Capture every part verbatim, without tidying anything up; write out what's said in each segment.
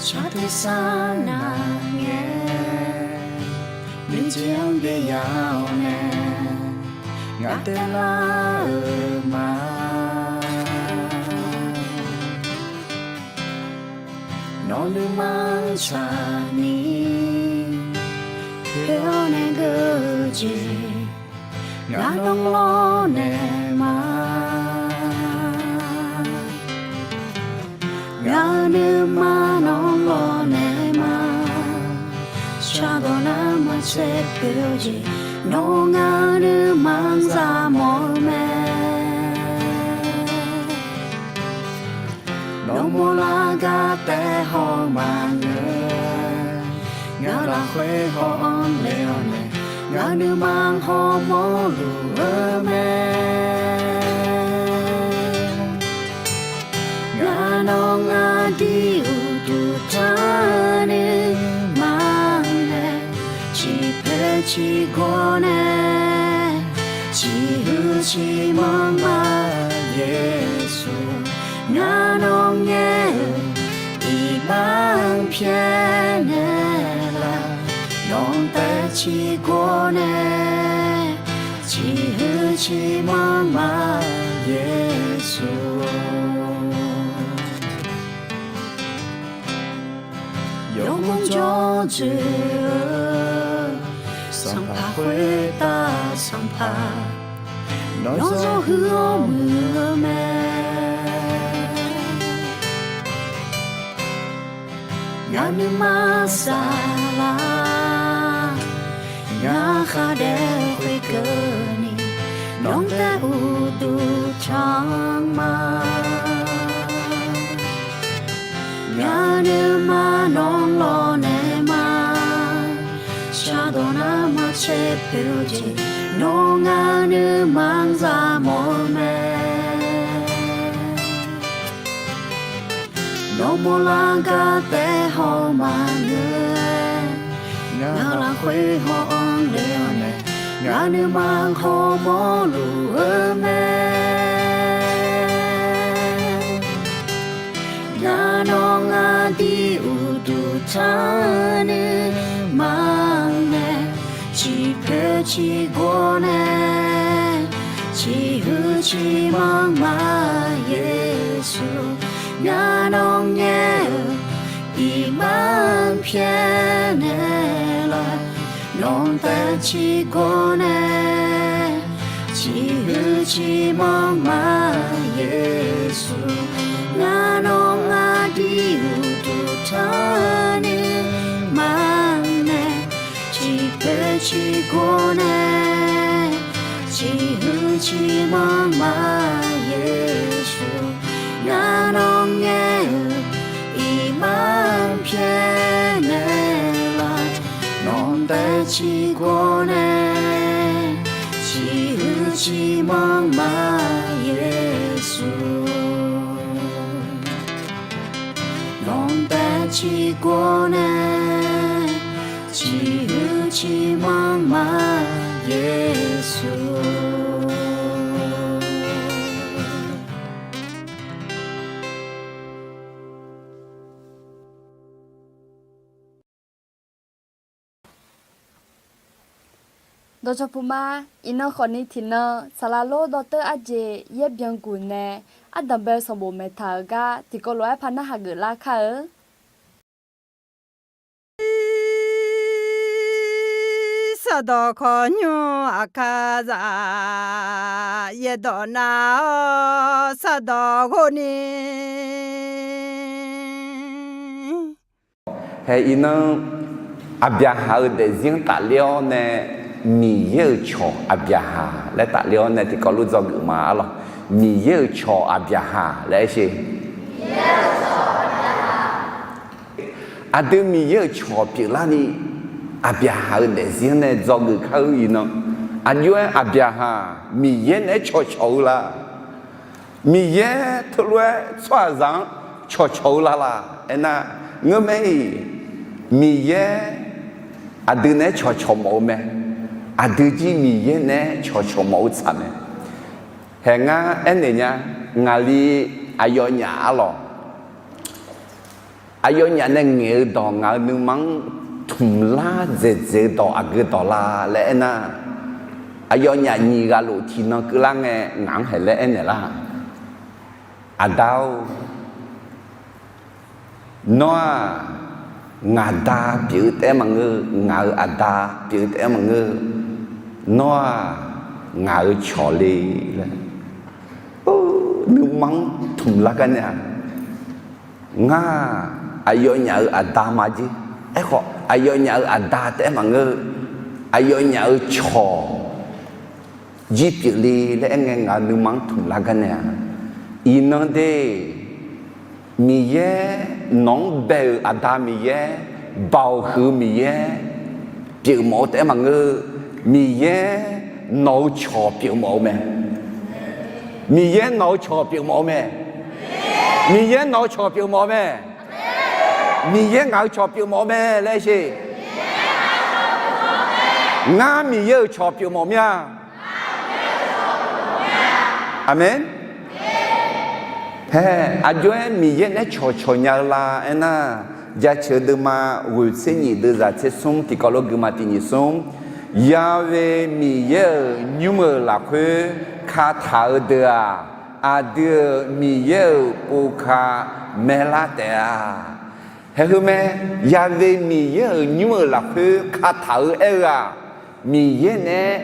Shar tersar nar ngae, nuijeq-anr byav-awr nae, ngaq taev lar-euq ma. Nawq nuima-anr tsaqni, poeq-awr nae geur-eu jeq, ngaq nawr lawrnaeq ma. Ngaq-euq nuima nawr lawrnaeq ma. Shardawq nar maqtser poeq-eu jeq, nawr ngaq-euq nuima-anr za mawf-eu mae. Nawmawr lar gar taef haw maqngeur, ngaq lafkhoer haw-anr le-awr nae, ngaq nuima hawmawr luf-eu mae. Ngaq nawr ngaq dir uqduq tanr nuima nae, ciqpoeq ciqgawr nae, ciqhuiq ciqmanr ma Yeqsur. Ngaq nawr ngaer-euq iqbax-anr pyaeqnaeq laf, nawq taev ciqgawr nae, ciqhuiq ciqmanr ma Yeqsur. Yawmuiq jawr dzoeq-eu, sanqpaq khoertav sanqpaq, nawr zawr huiq-awr muiq-eu mae. Ngaq nuima saflar, ngaq khar daef khoerkeuvni, nawq taev uqduq tanr ma. Ngaq nuima nawr lawrnaeq ma. Shardawq nar maqtser poeq-eu jeq, nawr ngaq nuima-anr za mawf-eu mae. Nawmawr lar gar taef haw maqngeur, ngaq lafkhoer haw-anr le-awr nae, ngaq nuima hawmawr luf-eu mae. Ngaq nawr ngaq dir uqduq tanr nuima nae, ciqpoeq ciqgawr nae, ciqhuiq ciqmanr ma Yeqsur. Ngaq nawr ngaer-euq iqbax-anr pyaeqnaeq laf, nawq taev ciqgawr nae, ciqhuiq ciqmanr ma Yeqsur. Ngaq nawr ngaq dir uqduq tanr nuima nae, ciqpoeq ciqgawr nae, ciqhuiq ciqmanr ma Yeqsur. Ngaq nawr ngaer-euq iqbax-anr pyaeqnaeq laf, nawq taev ciqgawr nae, ciqhuiq ciqmanr ma Yeqsur. Nawq taev ciqgawr nae, ciqhuiq ciqmanr ma Yeqsur. Dawqcawq puq ma. Iqnan khawfni tiqnan saqlaq lor dawrteur arjeq yaer byanguq nae ardanq bae-eu sanqbof maeqtaq-euq gar tiqkawv lof-aer par narhaq geuflar kar-eu. Sardawq khawqnymr aqkar zaq, yaerdawq nar-awr sardawq ghov ni. Hae iqnan, Aqbyaqhaq-euq daefzir-anr tafler-awr nae, Miqyaer-euq cawq Aqbyaqhaq laer tafler-awr nae tiqkawv lof dzawgeuf ma arlawq. Miqyaer-euq cawq Aqbyaqhaq laer aer sher. Aqdui Miqyaer-euq cawq pyeuflarni, Aqbyaqhaq-euq daefzir-anr nae dzawgeuf kar-eu iqnan, aqjox-aer Aqbyaqhaq Miqyaer naeq-aer cawqcawq-eu la? Miqyaer teulof-aer tsawrhaqzaq-anr cawqcawq-eu la laq? Aernar, ngeurmae-iq, Miqyaer aqdui naeq-aer cawqcawq mawf-eu mae. Aqdui jir Miqyaer naeq-aer cawqcawq mawf-eu tsaq mae. Hae ngar aernaeq nya, ngaqli aqyawfnyaf arlawq. Aqyawfnyaf nae ngaeq-eu dawq ngaq-euq nuima-anr tmq lar dzaeqdzaeq-eu dawq aqgeu dawq la laer aernar, aqyawfnyaf nyiq ghaq lof tiqnan keuvlar ngae ngaq-anr haeq laer aernaeq lar. Aqda-or, nawr-aq, ngaq da pyeuf-eu taef-aer maqngeur, ngaq-euq aqda pyeuf-eu taef-aer maqngeur, nawr-aq, ngaq-euq cawq le laer nuima-anr tmq lar gar nae-aq, ngar-aq, aqyawfnyaf-euq aqda maqjeq. Aerkhawf, aqyawfnyaf-euq aqda taef-aer maqngeur, aqyawfnyaf-euq cawq jir pyeuf le laer aerngae ngaq-euq nuima-anr tmq lar gar nae-aq, iqnan de, Miqyaer, nawq-anr bae-euq Aqda Miqyaer, Baoq huiq-eu Miqyaer pyeuf mawf-eu taef-aer maqngeur. Miqyaer nawq-eu cawq pyeuf mawf-eu mae. Miqyaer nawq-eu cawq pyeuf mawf-eu mae. Miqyaer nawq-eu cawq pyeuf mawf-eu mae. Miqyaer ngaq-euq cawq pyeuf mawf-eu mae laer sher. Ngar Miqyaer-euq cawq pyeuf mawf mir-a. Aqmeq. Hae, aqjox-aer Miqyaer naeq-aer cawqcawq nya-eu la aernar, Jaceuq deuvma ghoeq tser nyiq deuvzaq tser smr tiqkawv lof guima tiq nyiq smr, Ya've Miqyaer-euq nymr-euq lafkhoer kataq-eu deuq-aq, aqdui-euq Miqyaer-euq pov ka maerlar taef-a. Haeq heu mae, Ya've Miqyaer-euq nymr-euq lafkhoer kataq-eu aer-eu-aq, Miqyaer naeq-aer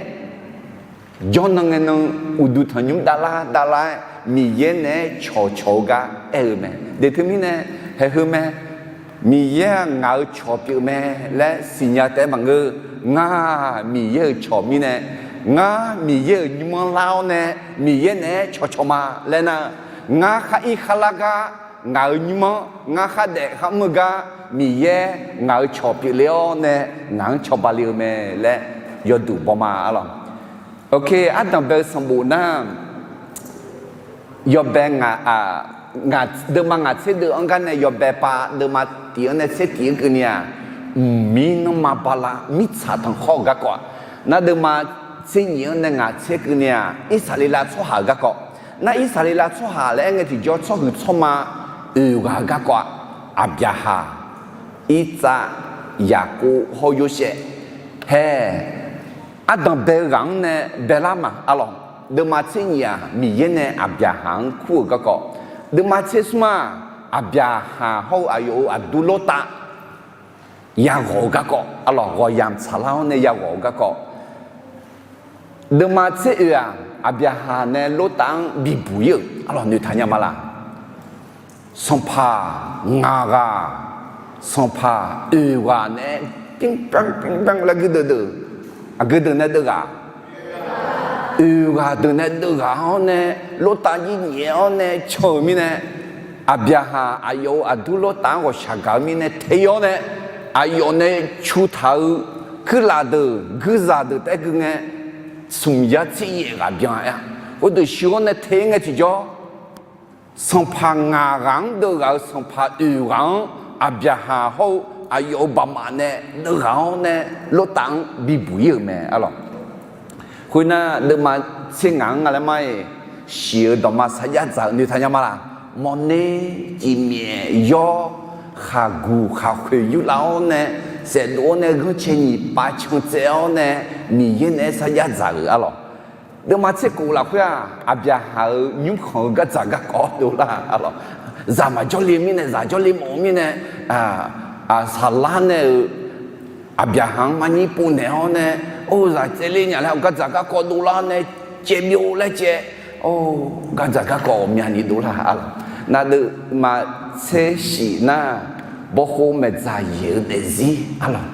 jawrnan ngae nan uqduq tanqnymr davlar davlar-aer Miqyaer naeq-aer cawqcawq-eu gar aer-eu mae. Deq teumirnae, haeq heu mae, Miqyaer-aq ngaq-euq cawq pyeuf mae laer siqnya taef-aer maqngeur. Ngar Miqyaer-euq cawq mirnae, ngar Miqyaer-euq nymr-anr lar-awr nae Miqyaer naeq-aer cawqcawq ma laer nar, ngar khar ir khar lar gar ngaq-euq nymr-anr ngar khar daef khar mr-eu gar Miqyaer ngaq-euq cawq pyeufle-awr nae ngaq-anr cawba le-eu mae laer yawduq baw ma arlawq. Oke, ardanq bae-eu sanqbof nar, yawbae ngaq, deuvma ngaq tser deuv-anr gar nae yawbae pav deuvma tiq-anr nae tser tiq-anr keuvni-aq, mqmir nanrma bala mirtsaq tanqkhawr-euq garkawv-a. Nar deuvma tser nyiq-anr nae ngaq tser keuvni-aq, Irsaqleqlav tsawrhaq-euq garkawv. Nar Irsaqleqlav tsawrhaq laer aer ngae tiqjawr tsawrhuiq tsawrma oeq ghaq-eu garkawv-a. Aqbyaqhaq, Irtsav, Yaqkov hawr Yorsaev. Hae, ardanq bae-eu ghaq-anr nae baelar ma arlawq. Deuvma tser nyiq-aq Miqyaer nae Aqbyaqhaq-anr kur-euq garkawv. Deuvma tser smr-aq, Aqbyaqhaq hawr-eu aqyawf-euq aqdur Lortav yaghawq-eu garkawv arlawq, ghawqyamq tsaqlar-awr nae yaghawq-eu garkawv. Deuvma tser oeq-aq, Aqbyaqhaq nae Lortav-anr bibuq ir-euq arlawq noeqtaq nya ma laq. Sanqpaq ngaq ghaq, sanqpaq oeq ghaq nae-aer pyanr pyanr pyanr pyanr laer gui deuq deuq, aqgeu deuq nae deuv ghaq, oeq ghaq deuq nae deuv ghaq-awr nae, Lortav jir nyaef-awr nae can-euq mirnae, Aqbyaqhaq aqyawf-euq aqdur Lortav-anr ghawqshaq gaq-eu mirnae tae-awr nae, aqyawf nae cu taq-eu kuirlaf deuq guirzaq deuq taef-aer gui ngae, smq yar tser yaef ghaq byan-a. Khoerdeuq shuir-awr nae tae-ir ngae tiqjawr, sanqpaq ngaq ghaq-anr deuv ghaq-euq sanqpaq oeq ghaq-anr Aqbyaqhaq hawr-eu aqyawf-euq baqmaf nae deuv ghaq-awr nae Lortav-anr bibuq ir-euq mae arlawq. Khoernar, deuvma tser ngaq-anr nga laer mar-iq, shiq-eu dawqma sarjax dzaq-eu noeqtaq nya ma laq. Mawrner, cifmyaef, yawr, khaqguq khaqkhoeq yurlav-awr nae, saefdov-awr nae ghanrcae nyiq pav can tsaev-awr nae, Miqyaer naeq-aer sarjax dzaq-euq arlawq. Deuvma tser kof lafkhoer-aq, Aqbyaqhaq-euq nymrkhanq-eu gardzaq garkawv dovlar arlawq. Zaq maqjawr le mirnae, zaq jawr le mawf-eu mirnae, saqlar nae-euq Aqbyaqhaq-anr marnyir povnaeq-awr nae, or, zaq tsaevle nya laer-awq gardzaq garkawv dovlar nae, caev byov laer caev, or, gardzaq garkawv ghawqmyani dovlar arlawq. Nar deuvma tser shif nar, bawkhov maeqdzaq yaeq-eu daefzir arlawq,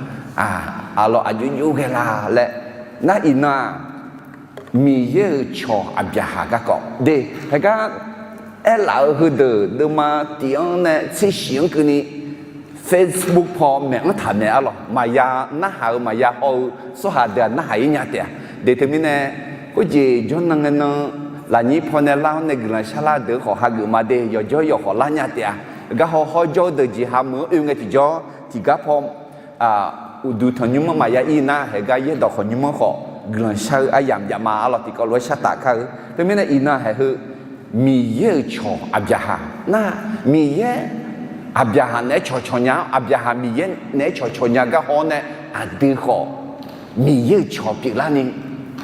arlawq aqjox jox ghae la laer. Nar iqnan-aq, Miqyaer-euq cawq Aqbyaqhaq garkawv de, haegar aerlaf-eu heudeuq deuvma tiq-anr nae tser shif-anr keuvni Facebook paw maeq-anr taq maeq arlawq. Maqya narhaq-eu maqya haw-eu tsawrhaq deuq-aq narhaq-ir nya taef-a. De teumirnae, khoerjeq jawrnan ngae nan lafnyir paw nae lar-awr nae guiqlanq sharlar deuq khawf hageuf ma de, yawqjawr yawq khawf lar nya taef-a. Garhaw hawr jawr-eu deuq jeqha meuq-anr oe ngae tiqjawr, tiqgar paw uqduq tanqnymr-anr maqya ir nar, haegar yaerdawq khawqnymr-anr khawf guiqlanq shar-eu aryamq jav ma arlawq, tiqkawv lof-aer shar taf kar-eu. Teumirnae iqnan haeq heu, Miqyaer-euq cawq Aqbyaqhaq nar, Miqyaer Aqbyaqhaq naeq-aer cawqcawq nya-awr, Aqbyaqhaq Miqyaer naeq-aer cawqcawq nya gar haw-awr nae, aqdui khawf Miqyaer-euq cawq pyeuflarni,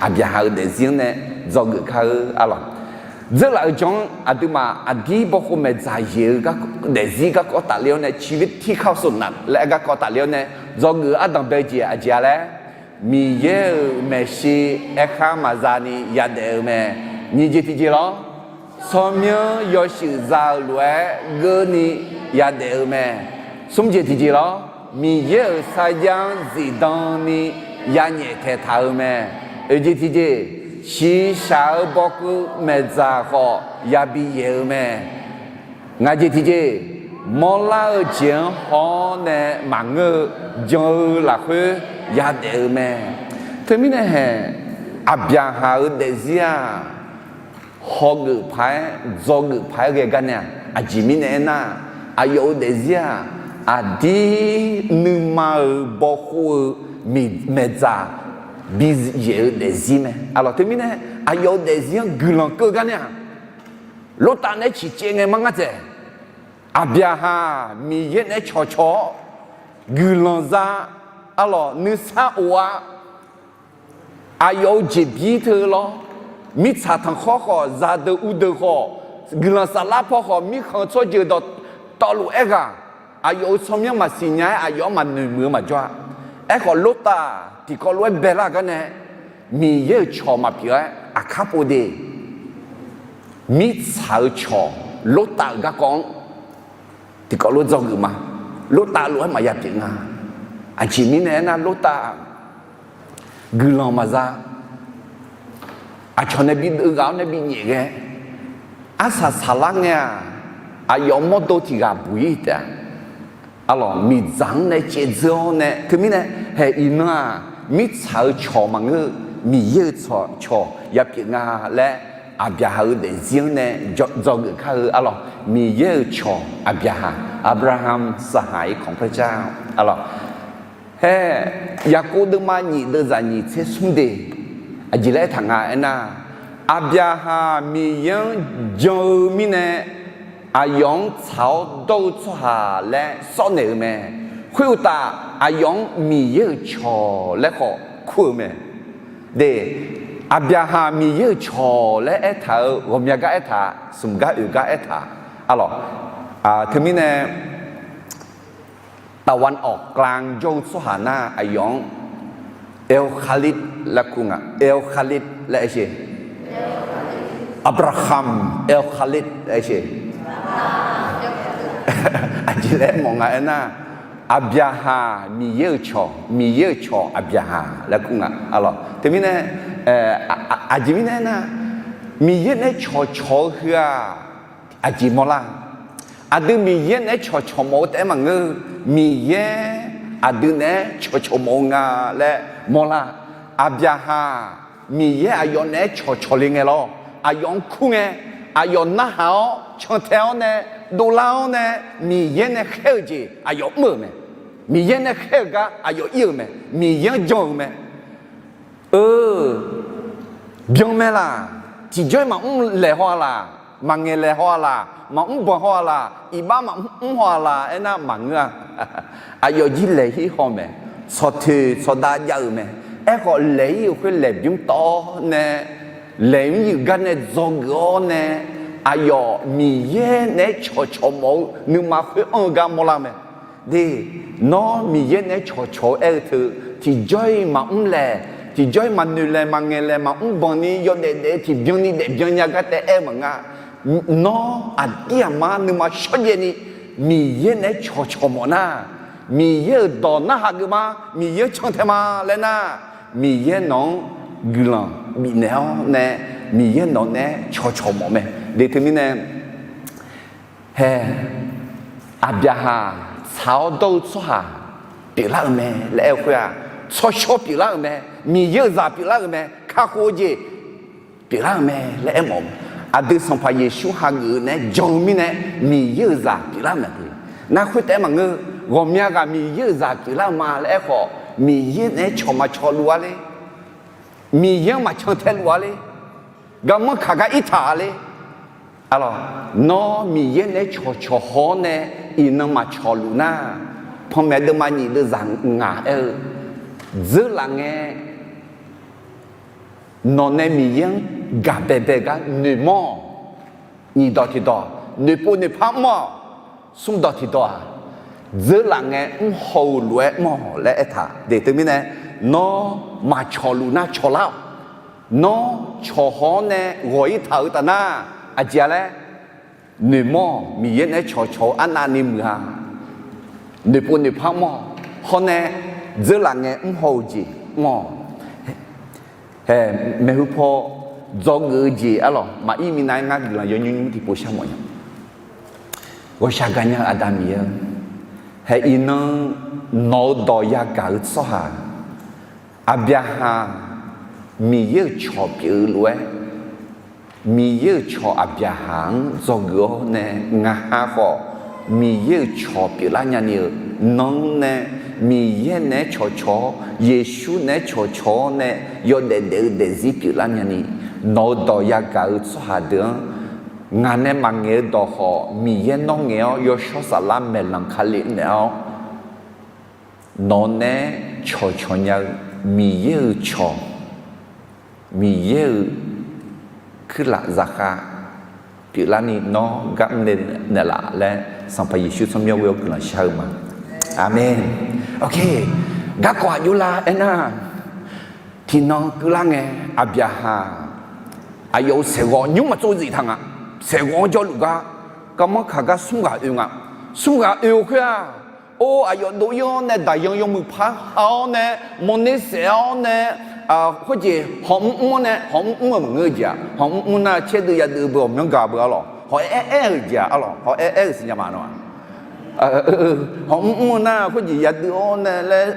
Aqbyaqhaq-euq daefzir-anr nae dzawgeuf kar-eu arlawq. Dzeurlaf-eu jan-anr aqduimaf aqdir bawkhov maeqdzaq yaeq-eu daefzir garkawv tafler-awr nae, ชีวิตที่เข้าสู่หน้า laer-aer garkawv tafler-awr nae, dzawgeuf-eu ardanq bae-eu jeq aqjeq-a laer, Miqyaer-euq maeqshi aerkhar maqza ni yadaef-eu mae. Nyiq jeq tiqjeq lawr, tsawrmyanr yawshuif za-eu lof-aer geurni yadaef-eu mae. Smr jeq tiqjeq lawr, Miqyaer-euq sarjax-anr zifdan ni yanyaef taeqtaq-eu mae. Oeq jeq tiqjeq, shiqshaq-eu bawkeuv maeqdzaq khawf yabi yaeq-eu mae. Ngaq jeq tiqjeq, mawrlar-eu jeq-anr haw-awr nae maqngeur-eu jan-eu lafkhoer yadaef-eu mae. Teumirnae haeq, Aqbyaqhaq-euq daefzir-aq, hawgeuf paq-aer dzawgeuf paq-aer ghae gar nae-aq, aqjeq mirnae aernar, aqyawf-euq daefzir-aq, aqdir nuima-euq bawkhov-eu maeqdzaq biyaeq-eu daefzir mae. Arlawq, teumirnae aqyawf-euq daefzir-anr guiqlanq keuv gar nae-aq, Lortav naeq-aer ciqcaev ngae mar ngar dzaeq. Aqbyaqhaq Miqyaer naeq-aer cawqcawq-awr guiqlanq za, arlawq, nuisar of-a. Aqyawf-euq jeqbir teu lawr, mirtsaq tanqkhawr khawf, zaqdeuq uvdeuq khawf, guiqlanq saflar paw khawf, mirkhanq tsawrjeuq dawqtawvluf-aer ghaq, aqyawf-euq tsawrmyanr maqsiq nya-aer aqyawf-anr maqnoeq muiq-eu maqjawr-a. Aerkhawf, Lortav tiqkawv lof-aer baelar gar nae, Miqyaer-euq cawq maqpyeuf-aer aqkar pov de. Mirtsaq-eu cawq, Lortav-euq garkawv-anr tiqkawv lof dzawgeuf ma. Lortav lof-aer maqya pyeuf nga. Aqjeq mirnae aernar, Lortav guiqlanq maqza. Aqcawq nae bi deuv ghaq-awr nae bi nyaef ghae, arsaq saqlar ngae-aq, aqyawf mawrdo tiq ghaq buq-ir taef-a. Arlawq, miqdzaq-anr nae caevdzeur-awr nae, teumirnae haeq iqnan-aq, mirtsaq-eu cawq maqngeur-eu, Miqyaer-euq cawq ya pyeuf nga laer Aqbyaqhaq-euq daefzir-anr nae dzawgeuf kar-eu arlawq. Miqyaer-euq cawq Aqbyaqhaq, Abraham saqhaq-iq kanqpaer jar arlawq. Hae, Yaqkov deuvma nyiq deuvzaq nyiq tser smr de, aqjeq laer aertaq nga aernar, Aqbyaqhaq Miqyaer-anr jan-eu mirnae aqyawf-anr tsaq-awr dawr-eu tsawrhaq laer sawrnaeq-eu mae. Khoeruqtaf, aqyawf-anr Miqyaer-euq cawq laer khawf kur-eu mae. De, Aqbyaqhaq Miqyaer-euq cawq laer aertaq-eu ghawqmya gar aertaq, smq gar oeq gar aertaq arlawq. Teumirnae ตะวันออกกลาง jawr-eu tsawrhaq nar, aqyawf-anr Elkhalid laer kur nga. Elkhalid laer aer sher. Abraham Elkhalid laer aer sher. Aqjeq laer mawf nga aernar, Aqbyaqhaq Miqyaer-euq cawq, Miqyaer-euq cawq Aqbyaqhaq laer kur nga arlawq. Teumirnae, aqjeq mirnae aernar, Miqyaer naeq-aer cawqcawq-eu heu-aq, aqjeq mawrlar. Aqdui Miqyaer naeq-aer cawqcawq mawf-eu taef-aer maqngeur. Miqyaer aqdui naeq-aer cawqcawq mawf-eu nga laer mawrlar. Aqbyaqhaq Miqyaer aqyawf naeq-aer cawqcawq le ngae lawr, aqyawf-anr kur ngae, aqyawf narhaq-awr cantae-awr nae, dovlar-awr nae, Miqyaer nae khaer-eu jeq aqyawf mr-euq mae. Miqyaer nae khaer-eu gar aqyawf ir-euq mae. Miqyaer-anr jan-euq mae. Eu, byan mae laq. Tiqjawr-iq maqmr laeq haw-a laq. Maqngaeq laeq haw-a laq. Maqmr banq haw-a laq. Iqbax maqmr haw-a laq aernar maqngeur-a. Aqyawf jir laeq-ir haw mae. Tsawqtoeq tsawqdav jav-euq mae. Aerkhawf, laeq-ir-euq khoer laeq bymr tawv-awr nae, laeq-ir-euq gar nae dzawgeuf-awr nae, aqyawf Miqyaer naeq-aer cawqcawq mawf-eu nuima khoer anr-eu gar mawrlar-eu mae. De, nawr Miqyaer naeq-aer cawqcawq-eu aer-eu teu, tiqjawr-iq maqmr laeq, tiqjawr-iq maqnoeq laeq, maqngaeq laeq, maqmr banq ni yawdaef daef-eu tiqbyan ni daefbyan nya gar taef aer-eu maqnga. Nawr aqdir aqmar nuima shawrjaev ni Miqyaer naeq-aer cawqcawq mawf nar, Miqyaer-euq dawq narhaq geuf ma, Miqyaer-anr cantae ma laer nar, Miqyaer nawq-anr guiqlanq bifnaeq-awr nae, Miqyaer nawq naeq-aer cawqcawq mawf mae. De, teumirnae hae, Aqbyaqhaq tsaq-awr dawr-eu tsawrhaq pyeuflar-euq mae laer aer-eu khoer-aq, tsawrshawr pyeuflar-euq mae. Miqyaer-euq zaq pyeuflar-euq mae. Kakhof-eu jeq pyeuflar-euq mae laer aermawf-eu mae. Aqdui Sanqpaq Yeqsur hageuf-eu naeq-aer jan-eu mirnae, Miqyaer-euq zaq pyeuflar-euq mae. Nar khoertaef-aer maqngeur, ghawqmya ghaq Miqyaer-euq zaq pyeuflar-eu ma laer aerkhawf, Miqyaer naeq-aer cawq maqcawq luf-a ler. Miqyaer-anr maqcan tae luf-a ler. Garmanr kaq gar irtaq-a ler. Arlawq, nawr Miqyaer naeq-aer cawqcawq haw-awr nae, iqnan maqcawq luf nar, panmaeq deuvma nyiq deuvzaq ngaq aer-eu, dzeurlaf ngae, nawq nae Miqyaer-anr gaq baebae gar noeqmawr-awq. Nyiq dawq tiqdawq, noeqpov noeqpar mr-awq. Smr dawq tiqdawq-aq, dzeurlaf ngae mrhaw-eu lof-aer mr-awq laer aertaq de. Teumirnae, nawr maqcawq luf nar cawqlar-awq. Nawr cawqhaw-awr nae ghawq-ir taq-euq taf nar, aqjeq-a laer noeqmawr-awq. Miqyaer naeq-aer cawqcawq-eu arnavni muiq-a. Noeqpov noeqpar mr-awq. Hawr nae dzeurlaf ngae mrhaw-eu jeq mr-awq. Hae, maeqhu paw dzawgeuf-eu jeq arlawq, maqir minav-aer ngar guiqlanq yawnymr nymr tiqpov sharmawf nya. Ghawqshaq gaqnya-eu Aqda Miqyaer-eu, hae iqnan nawq-eu dawq yagaq-eu tsawrhaq Aqbyaqhaq, Miqyaer-euq cawq pyeuf-eu lof-aer, Miqyaer-euq cawq Aqbyaqhaq-anr dzawgeuf-awr nae ngaq ha khawf, Miqyaer-euq cawq pyeuflar nyani-euq nan-anr nae, Miqyaer naeq-aer cawqcawq-awr, Yeqsur naeq-aer cawqcawq-awr nae, yawdaef daef-eu daefzir pyeuflar nyani, nawq-eu dawq yagaq-eu tsawrhaq deuq-anr, ngaq nae maqngaeq-eu dawq khawf, Miqyaer nawr ngaeq-awr, yawshawr saflar maeqlanq Kali naeq-awr, nawq nae-aer cawqcawq nya-eu Miqyaer-euq cawq, Miqyaer-euq kuirlaf zaqkhav pyeuflarni nawr gar mrle naeqlaf laer, Sanqpaq Yeqsur tsawrmyanr ghoe-awr guiqlanq shar-eu ma. Aqmeq. Oke, garkawv aqjox la aernar, tiqnan keuvlar ngae, Aqbyaqhaq aqyawf-euq saeqghawv nymr maqtsov zif taq nga. Saeqghawv-anr jawrluf gar, garmanr kaq gar smr ghaq oe nga. Smr ghaq oe-eu khoer-aq, or, aqyawf dov-ir-awr nae daqyan yawmuiq par ha-awr nae, mawrner saef-awr nae, khoerjeq hawmr mr-awr nae, hawmr mr-eu maqngeur-eu jeq-aq, hawmr mr nar caerdeuv yadeuv beu ghawqmyanr gaq beu arlawq, hawq-aer aer-eu jeq-aq arlawq, hawq-aer aer-eu siqnya ma nawr-aq. Hawmr mr-eu nar khoerjeq yadeuv-awr nae laer,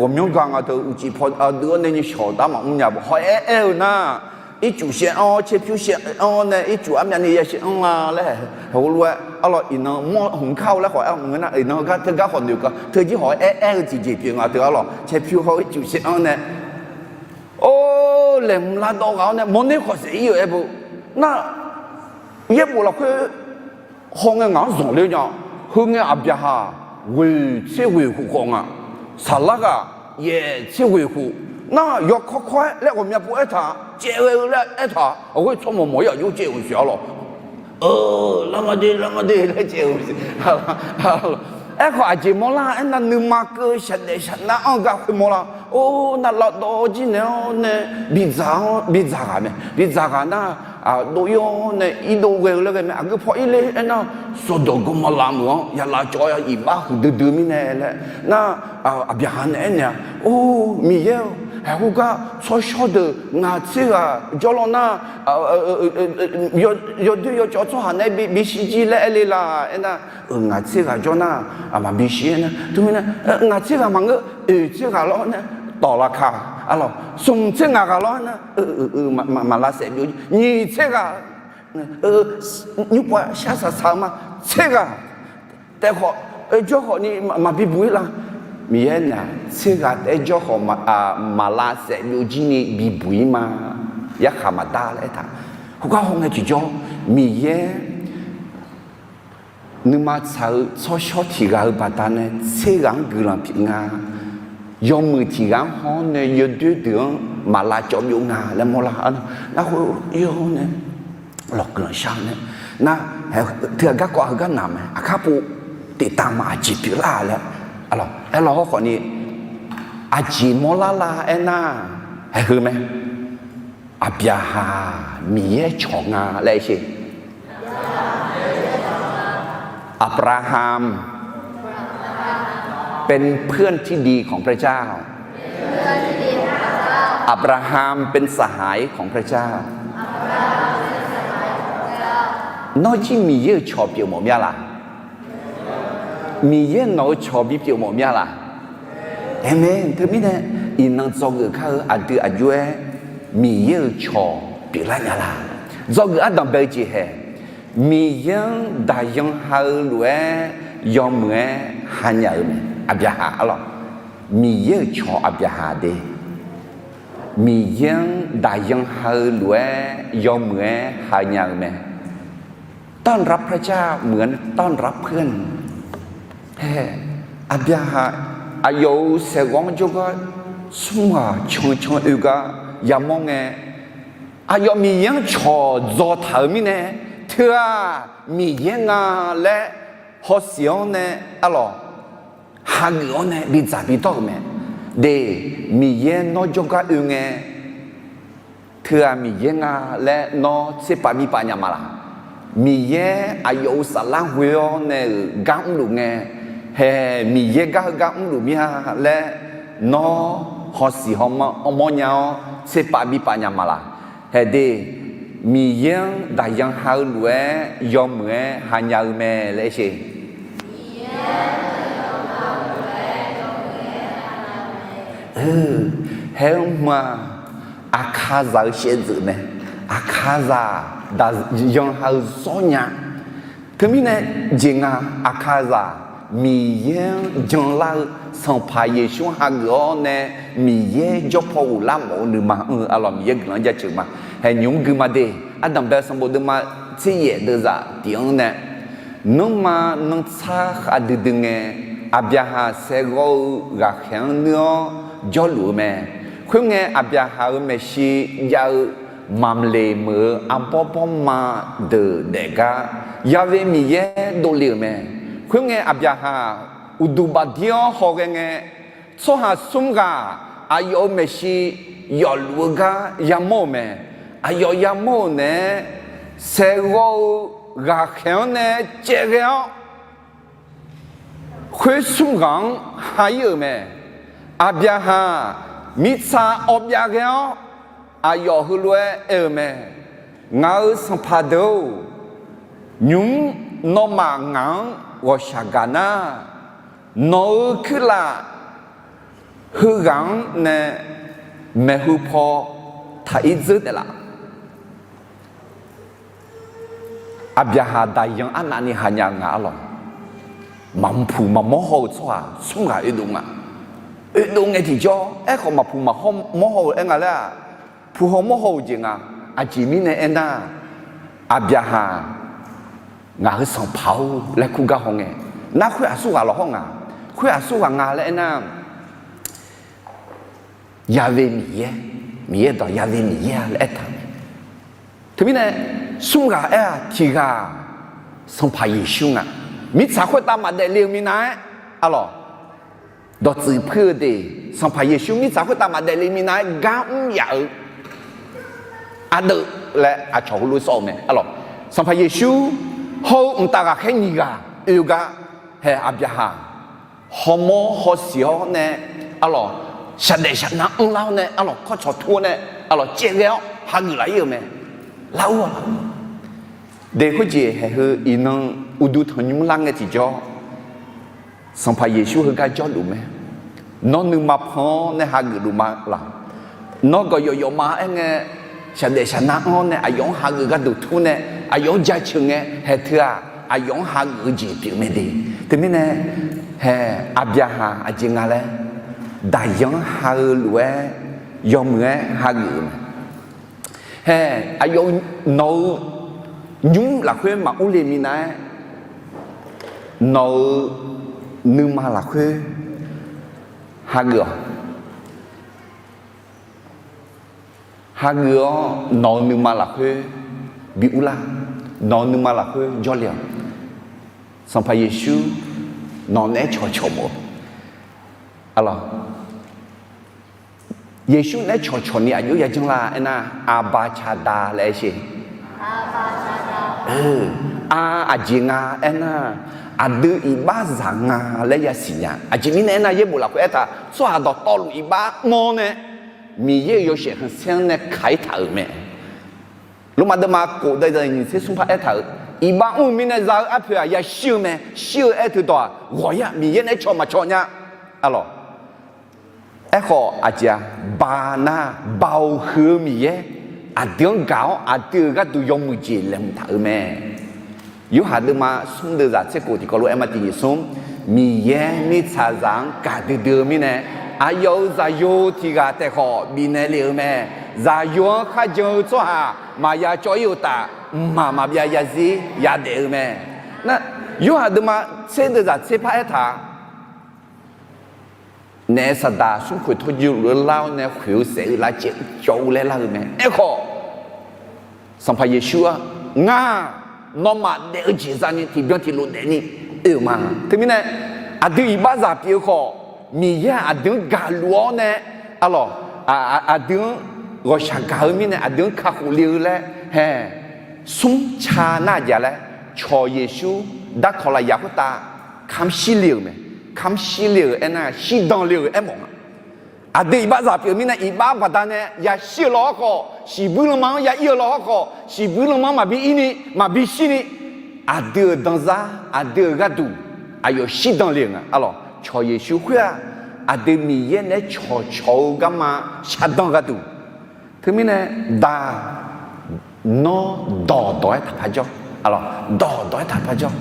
ghawqmyanr gaq nga teu uqcif paw deuv-awr nae nyiq shawq dar maqmr nya beu hawq-aer aer-eu nar, ircuf shaev-anr, caerpyur shaev-anr nae ircuf armyavni ya shaev-anr la laer, heulof-aer arlawq iqnan mawr hmq kar-eu laer khawf-aer maqngeur nar, iqnan gar teugar khawf noeq ka teujir hawq-aer aer-eu tiqjeq pyeuf nga teu arlawq, caerpyur hawr ircuf shaev-anr nae, or, laeqhmq lavdawv ghaq-awr nae mawrner khawf saef-ir-euq aer beu nar, yaerbof lafkhoer hawngae ngaq-anr zanqler nya. Heungae Aqbyaqhaq ghoeq tser ghoeq khof khawf nga. Saqlar ghaq yaef tser ghoeq khof. Nar yawkawr kawr-aer laer ghawqmya pov aertaq, caev ghae-eu laer aertaq, aqghoer tsawrmawq mawq-ir aqjox caev-euq siq arlawq. Lavmaqde lavmaqde laer caev-euq siq. Aerkhawf aqjeq mawrlar aernar, nuima keuv shaqdaef shaqnar-anr gar khoermawr lar. Or, nar lavdawv jir naeq-awr nae bidzaq-anr bidzaq ghaq mae. Bidzaq ghaq nar, dov-ir-awr nae irdov ghae-eu laer ghae mae. Aqgeu paw irler aernar, Sawqdawq Gawrmawrlav meuq-anr ya lavcawv-awr iqbax huiqdui dui mirnae laer nar, Aqbyaqhaq nae aernaeq-a, Or, Miqyaer-or, haeqhu gar tsawrshawr deuq ngaq tser ghaq jawr lawr nar, yawdoer yawcawv tsawrhaq nae bisiq jir laer aer le la aernar, ngaq tser ghaq jawr nar, maqbisiq aernar, teumirnae ngaq tser ghaq maqngeur, oeq tser ghaq lawr nar, tawq laka, arlawq smq tser ngaq ghaq lawr nar, maqlav saef byov, nyiq tser ghaq, nymr pav shar saq saq-eu ma, tser ghaq taef khawf, jawr khawf ni maqbi buq-ir la. Miqyaer naeq-a, tser ghaq taef-aer jawr khawf maqlav saef byov jir ni bibuq-ir ma. Yarkhaq maqdar laer aertaq. Khoergar hawngae tiqjawr, Miqyaer nuima tsaq-eu tsawrshawr tiq ghaq-eu baqdanae tser ghaq-anr guiqlanq pyeuf nga. Yawmuiq tiq ghaq-anr haw-awr nae yawdoer deuq-anr maqlav cawv byov nga laer mawrlar. Nar khoer ir-awr nae lawq guiqlanq shar-eu nae, nar, teughaq garkawv heugar naq mae, aqkar pov tiqtav ma aqjeq pyeuflar laer, aerlawq hawrkhawf ni aqjeq mawrlar la aernar, haeq heu mae. Aqbyaqhaq Miqyaer cawq nga laer sher. อับราฮัมเป็นเพื่อนที่ดีของพระเจ้า อับราฮัมเป็นสหายของพระเจ้า Nawr jir Miqyaer-euq cawq pyeuf mawf mir-a laq? Miqyaer nawq-eu cawq bipyeuf mawf mir-a laq? Aqmeq. Teumirnae iqnan dzawgeuf kar-eu aqdui aqjox-aer Miqyaer-euq cawq pyeuflar nya laq? Dzawgeuf ardanq bae-eu jeq haeq, Miqyaer-anr daqyan ha-eu lof-aer yawmuiq-aer hanya-euq mae. Aqbyaqhaq arlawq, Miqyaer-euq cawq Aqbyaqhaq de, Miqyaer-anr daqyan ha-eu lof-aer yawmuiq-aer hanya-euq mae. ต้อนรับพระเจ้า เหมือนต้อนรับเพื่อน Hae, Aqbyaqhaq aqyawf-euq saeqghawv-anr jawrgar smr ghaq cancan oe gar yamawr ngae, aqyawf Miqyaer-anr cawqdzawq taq-euq mirnae, teu-aq Miqyaer nga laer hawsiq-awr nae, arlawq, hageuf-awr nae bidzaq bidawr-euq mae. De, Miqyaer nawr jawrgar oe ngae, teu-aq Miqyaer nga laer nawr tserpav bipaf nya ma laq? Miqyaer aqyawf-euq saflar ghoe-awr nae-euq gar mrluf ngae, hae, Miqyaer gar heugar mrluf mir-a laer nawr hawsiq hawmawr nya-awr tserpav bipaf nya ma laq? Hae de, Miqyaer-anr daqyan ha-eu lof-aer yawmuiq-aer hanya-eu mae laer sher. Hae-eu mq-aq, Aqkaqzaq-eu shaevdzeuf mae. Aqkaqzaq daqyan ha-eu zawr nya. Teumirnae jeq nga, Aqkaqzaq Miqyaer-anr janlar-eu Sanqpaq Yeqsur-anr hageuf-awr nae Miqyaer jawr paw ghoflar mawf-eu nuima-anr-eu, arlawq, Miqyaer guiqlanq-anr jaceuq ma. Hae, nymq-mr gui ma de, ardanqbae sanqbof deuvma tser yaef deuvzaq tiq-anr nae, nanrma nanrtsar khavdui dui ngae, Aqbyaqhaq saeqghawv-eu ghaqkhaeq-anr nuir-awr jawrluf-eu mae. Khoerngae, Aqbyaqhaq-euq maeqshi jav-eu Mamqleq meuq-eu arbawr bawrma deuq daef gar, Ya'we Miqyaer dovle-euq mae. Khoerngae, Aqbyaqhaq uqduq bafdir-awr hawghae ngae, tsawrhaq smr ghaq aqyawf-euq maeqshi yawfluf-eu gar yamawr-euq mae. Aqyawf yamawr-euq naeq-aer, saeqghawv-eu ghaqkhaeq-anr nae caevghae-awr, khoer smr ghaq-anr ha-ir-euq mae. Aqbyaqhaq mirtsa awv byav ghae-awr, aqyawf heulof-aer aer-eu mae. Ngaq-euq sanqpaq deuq-or, nymq-mr nawmaf ngaq-anr ghawqshaq gaq nar, nawq-euq kuirlaf heughaq-anr nae maeqhu paw taq-ir dzeur taef laf. Aqbyaqhaq daqyan arnavni hanya nga arlawq. Maqpuq maqmawr haw-eu tsawrhaq smr ghaq oedov nga. Oedov ngae tiqjawr, aerkhawf maqpuq maqmawr haw-euq aer nga laer-aq, puq haw mawr haw-euq jeq nga. Aqjeq mirnae aernar, Aqbyaqhaq ngaq-euq sanqpaq-or laer kur gar haw ngae, nar khoer aqsur ghaq lawq hawr nga. Khoer aqsur ghaq nga laer aernar, Ya'we Miqyaer, Miqyaer dawq Ya'we Miqyaer-a laer aertaq-euq mae. Teumirnae, smr ghaq aer-aq tiq ghaq Sanqpaq Yeqsur nga. Mirtsaq khoertav maqdaef le-eu minav-aer, arlawq, dawqtsuif puir-eu de, Sanqpaq Yeqsur mirtsaq khoertav maqdaef le minav-aer gar mr yaf-eu ardeuv laer aqcawq heulof sawr-eu mae, arlawq. Sanqpaq Yeqsur hawr-eu mqtav ghaqkhaer nyiq ghaq oe-eu gar, hae, Aqbyaqhaq hawmawr hawsiq-awr nae, arlawq, shaqdaef shaqnav anrlar-awr nae, arlawq, kawrcawq tur-awr nae, arlawq, caevghae-awr hageuf laf-ir-euq mae. Lar-ur-awq, lar-ur. De khoerjeq haeq heu iqnan uqduq tanqnymr lar ngae tiqjawr, Sanqpaq Yeqsur heugar jawrluf mae. Nawr nuima pan-awr nae hageuf luf ma laq? Nawr gawqyawf yawf ma aer ngae, shaqdaef shaqnav anr-awr nae aqyawf-anr hageuf gharduq tur nae, aqyawf-anr jaceuq ngae, haeq teu-aq, aqyawf-anr hageuf-eu jeq pyeuf mae de. Teumirnae, hae, Aqbyaqhaq aqjeq nga laer, daqyan-anr ha-eu lof-aer, yawmuiq-aer hageuf-euq mae. Hae, aqyawf nawq-eu nymr lafkhoer maqur le minav-aer, nawq-euq nuima lafkhoer hageuf-awq. Hageuf-awr nawq-eu nuima lafkhoer bi urlar. Nawq-eu nuima lafkhoer jawrle-awq. Sanqpaq Yeqsur nawq naeq-aer cawqcawq mawf-eu, arlawq, Yeqsur naeq-aer cawqcawq ni aqjox yajanr la aernar, Aqba Caqda laer aer sher. Ar, aqjeq nga aernar, aqdui iqbaxzaq nga laer yasiq nya. Aqjeq mirnae aernar, yaerbof lafkhoer aertaq, tsawrhaq dawqtawvluf iqbax mr-awr nae, Miqyaer-euq yawshaef khanqsaer-anr nae kaq-ir taq-euq mae. Lormav deuvma kof deuq nyiq tser smr par aertaq-euq, iqbax mr-eu mirnae za-eu arpoeq-aq yashir-eu mae. Shir-eu aer teudawq-aq, ghawqya Miqyaer naeq-aer cawq maqcawq nya, arlawq. Aerkhawf aqjeq-aq, ba nar, Baoq huiq-eu Miqyaer aqdui-anr gaq-awr, aqdui-euq gharduq yawmuiq jeq laeqhmq taq-euq mae. Yorhaq deuvma smr deuvzaq tser kof tiqkawv lof-aer ma tiq nyiq smr, Miqyaer mirtsaqzaq-anr gaqdui dui-eu mirnae, aqyawf-euq Zaqyo tiq ghaq taef khawf bifnaeq lef-eu mae. Zaqyo-anr kharjan-eu tsawrhaq maqya cawv-ir-eu taf. mqmaq maqbyav yazir yadaef-eu mae. Nar, Yorhaq deuvma tser deuvzaq tser par aertaq-a, naef saqdaq smrkhoeq tawrjeuq luf-eu lar-awr nae khoeq-eu saef-eu lavcaev cawv-eu laer lar-eu mae. Aerkhawf, Sanqpaq Yeqsur-aq, Ngar-aq, nawmaf daef-eu jeq zani tiqbyan tiqlof daefni oe-euq ma. Teumirnae, aqdui iqbaxzaq pyeuf-eu khawf, Miqyaer-aq aqdui-anr gaqluf-awr nae, arlawq, aqdui-anr ghawqshaq gaq-eu mirnae aqdui-anr kakhof le-eu laer hae, smr ca nar aqjeq laer, cawq Yeqsur darkawq lafyaq khoertav kamr shir le-euq mae. Kamr shir le-euq aernar, shirdan le-euq aermawf nga. Aqdui iqbaxzaq pyeuf-eu mirnae, iqbax baqdanae yashir-eu law hawrkhawf, shiqbuir lanma-anr ya ir-eu law hawrkhawf, shiqbuir lanma-anr maqbi irni, maqbi shirni, aqdui-euq danzar, aqdui-euq gharduq, aqyawf shirdan le-euq nga. Arlawq, cawq Yeqsur khoer-aq, aqdui Miqyaer naeq-aer cawqcawq-eu garma shardan gharduq. Teumirnae, daq, nawr dawqdawq-aer taqpar jawr. Arlawq, dawqdawq-aer taqpar jawr.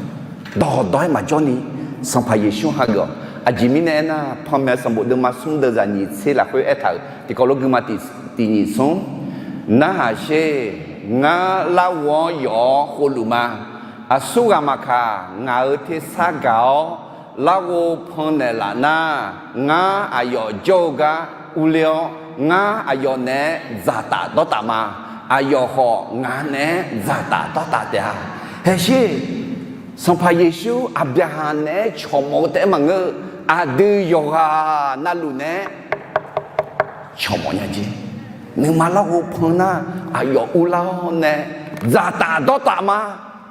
Dawqdawq-aer maqjawrni, Sanqpaq Yeqsur hageuf-awq. Aqjeq mirnae aernar, Panmaeq sanqbof deuvma smr deuvzaq nyiq tser lafkhoer aertaq-euq tiqkawv lof guima tiq, tiq nyiq smr, Narhaq sher, ngar larghov-anr yawf-awr khovluf ma. Aqsurghaq maqkaq, ngaq-euq tersar gaq-awr larghov pan naeqlaf nar, ngar aqyawf jawr-eu gar urler-awr, ngar aqyawf naeq-aer dzaqtaf dawrtaf ma. Aqyawf khawf ngaq naeq-aer dzaqtaf dawrtaf taef-a. Haeq sher, Sanqpaq Yeqsur Aqbyaqhaq naeq-aer cawqmawf-eu taef-aer maqngeur-eu, aqdui yawqghaq navluf naeq-aer cawqmawf nya jer. Nuima larghov pan nar, aqyawf urlar-awr nae dzaqtaf dawrtaf ma,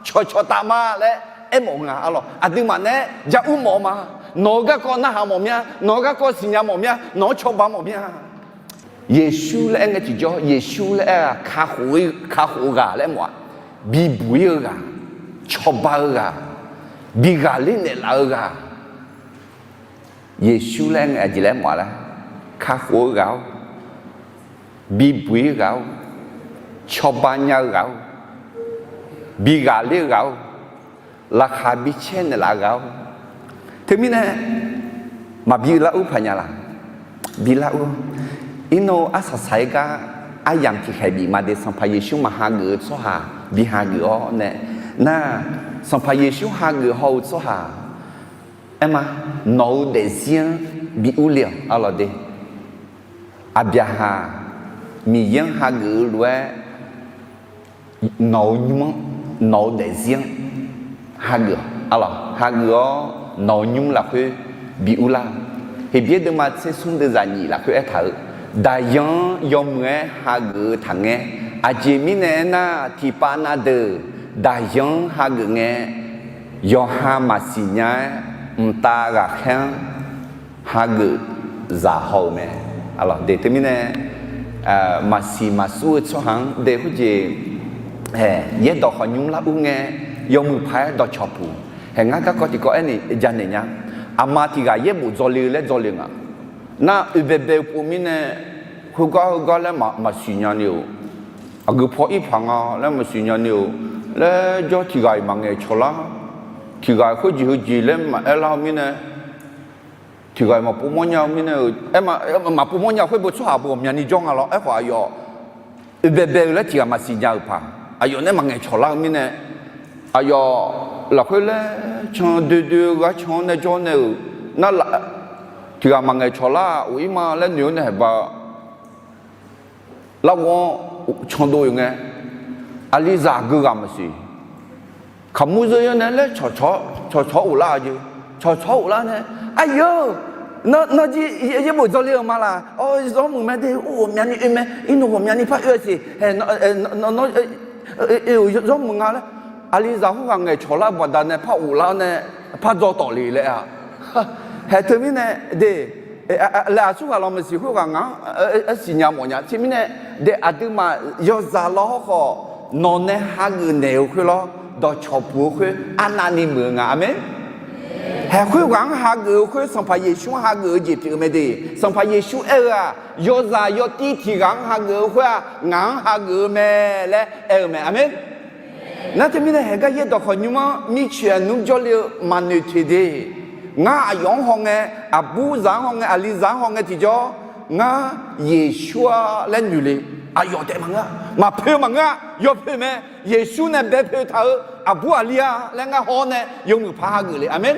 cawqcawq taf ma laer aermawf nga. Arlawq, aqduimaf naeq-aer ja ur mawf-eu ma. Nawq-euq garkawv narhaq mawf mya, nawq-euq garkawv siqnya mawf mya, nawq-anr cawba mawf mya. Yeqsur laer aer ngae tiqjawr, Yeqsur laer aer-aq, kakhof-eu ghaq laer mawf-a. Bibuq-ir-eu ghaq, cawba-eu ghaq, bi ghaqler naeqlaf-eu ghaq. Yeqsur laer aer ngae aqjeq laer mawf-a laer, kakhof-eu ghaq-or, bibuq-ir ghaq-or, cawba nya-eu ghaq-or, bi ghaqler-eu ghaq-or, laqkhaq bi caer naeqlaf-eu ghaq-or. Teumirnae, maqbi lar ur paq nya laq? Bi lar ur. Irnov arsaq saq-aer gar aryamq tiqkhaeq bif ma de, Sanqpaq Yeqsur maqhageuf-eu tsawrhaq bi hageuf-awr nae, nar, Sanqpaq Yeqsur hageuf haw-eu tsawrhaq, aer ma, nawq-euq daefzir-anr bi urle-awq. Arlawq de, Aqbyaqhaq Miqyaer-anr hageuf-eu lof-aer, nawq-euq nymr-anr, nawq-euq daefzir-anr hageuf, arlawq, hageuf-awr nawq-euq nymr lafkhoer bi urlar. Heqbyaer deuvma tser smr deuvzaq nyiq lafkhoer aertaq-eu, daqyan-anr yawmuiq-aer hageuf-eu taqngaer. Aqjeq mirnae aernar, tiqpav na deuq daqyan-anr hageuf ngae, yawqha maqsiq nya-aer mqtav ghaqkhaer-anr hageuf zaq haw-euq mae. Arlawq de, teumirnae, maqsiq maqsur-eu tsawrhaq-anr de khoerjeq, yaerdawq khawqnymr lar ur ngae, yawmuiq paq-aer dawqcawq puq. Hae, ngar garkawv tiqkawv aernaeq janaeq nya. Aqma tiq ghaq yaerbof dzawle-eu laer dzawle nga. Nar, oeq baebae-eu pov mirnae, khoergar heugar laer maqsiq nyani-euq, aqgeu paw ir paq nga laer maqsiq nyani-euq laer jawr, tiq ghaq-iq maqngaeq cawq lar, tiq ghaq khoerjeq heujeq laer maqaer lar-eu mirnae, tiq ghaq-iq maqpov mawrnya-eu mirnae-euq, aer, maqpov mawrnya-eu khoer beu tsawrhaq beu ghawqmyani jawr nga lawr. Aerkhawf aqyawf oeq baebae-eu laer tiq ghaq maqsiq nya-euq paq, aqyawf nae maqngaeq cawq lar-eu mirnae, aqyawf lafkhoer laer can doe doe-eu gar can-awr nae jawr nae-euq, nar, tiq ghaq maqngaeq cawq lar of ir ma laer noeq-awr nae haeq ba larghov-anr candov-euq ngae, aqlizaq geughaq maqsiq. Kaqmur zeur-ir-awr nae laer cawqcawq-awr of lar-a jeq. Cawqcawq-awr of lar nae, aqyawf, nawr jir yaerbof dzawle-euq ma laq? Awr, zawrmuiq mae de, ur ghawqmyani oe mae, irnov ghawqmyani par oe-a siq. Hae, nawr, nawr, oe-euq zawrmuiq nga laer, aqlizaq khoerghaq ngaeqcawq lar-eu baqdanae par of lar-awr nae par dzaw tawf le laer-a. Hae, teumirnae de, laer aqsurghaq lawq maqsiq khoerghaq ngaq-anr arsiq nya mawf nya. Teumirnae de, aqduimaf yawzaq lawr hawrkhawf, nawq nae hageuf naeq-eu khoer lawr, dawqcawq puq-eu khoer arnavni muiq-eu nga. Aqmeq. Hae, khoerghaq-anr hageuf-eu khoer Sanqpaq Yeqsur-anr hageuf-eu jeq pyeuf-eu mae de. Sanqpaq Yeqsur aer-eu-aq, yawzaq yawtiv tiq ghaq-anr hageuf-eu khoer-aq, ngaq-anr hageuf-eu mae laer aer-eu mae. Aqmeq. Nar teumirnae haeq gar yaerdawq khawqnymr-anr mircoeq aqnmr jawrle-eu maqnoeq toeq de. Ngar aqyawf-anr hawngae, aqburzaq-anr hawngae, aqlizaq-anr hawngae tiqjawr, ngar Yeqsur-a laer noeq le. Aqyawf taef maqngeur-a. Maqpoeq maqngeur-a, yawpoeq mae. Yeqsur nae baepoeq taq-euq aqbur aqli-a laer ngar haw-awr nae yawmuiq paq hageuf le. Aqmeq.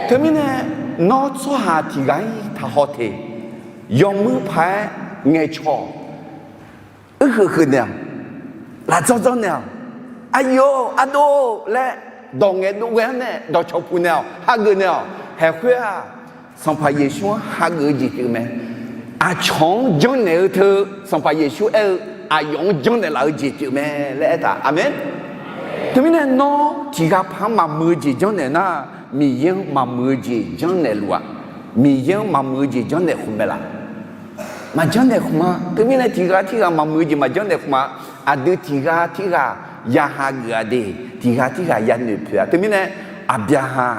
Teumirnae nawr tsawrhaq tiq ghaq-ir taqhaw teq. Yawmuiq paq-aer ngaeqcawq, uirkheuq kheuq naeq-awq, lafdzanr dzanr naeq-awq, aqyawf ardov laer dawq ngaeq dov ghae-anr nae dawqcawq puq naeq-awq, hageuf naeq-awq. Haeq khoer-aq, Sanqpaq Yeqsur-anr hageuf-eu jeq pyeuf mae. Aqcawq-anr janrnaeq-eu teu, Sanqpaq Yeqsur aer-eu, aqyawf-anr janrnaeq laf-eu jeq pyeuf mae laer aertaq. Aqmeq. Teumirnae nawr tiq ghaq paq-anr maqmuiq-eu jeq janrnaeq nar, Miqyaer-anr maqmuiq-eu jeq janrnaeq luf-aq. Miqyaer-anr maqmuiq-eu jeq janrnaeq khmq mae laf. Maqjanrnaeq khmq-a. Teumirnae tiq ghaq tirghaq maqmuiq-eu jeq maqjanrnaeq khmq-a. Aqdui tiq ghaq tirghaq ya hageuf-a de, tiq ghaq tirghaq ya noeqpoeq-a. Teumirnae Aqbyaqhaq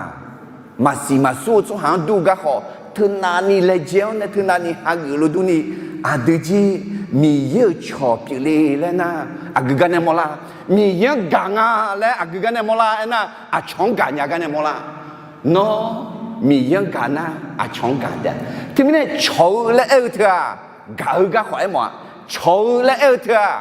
maqsiq maqsur-eu tsawrhaq-anr dur-eu garkhawf, teunav ni laejae-awr nae teunav ni hageuf lo durni, aqdui jir Miqyaer-euq cawq pyeufle laer nar, aqgeu gar nae mawrlar. Miqyaer-anr gaq nga laer aqgeu gar nae mawrlar. Aernar, aqcawq-anr gaqnya gar nae mawrlar. Nawr Miqyaer-anr gaq nar, aqcawq-anr gaq taef-a. Teumirnae cawq-eu laer aer-eu teu-aq, gaq-eu garkhawf aermawf-a. Cawq-eu laer aer-eu teu-aq,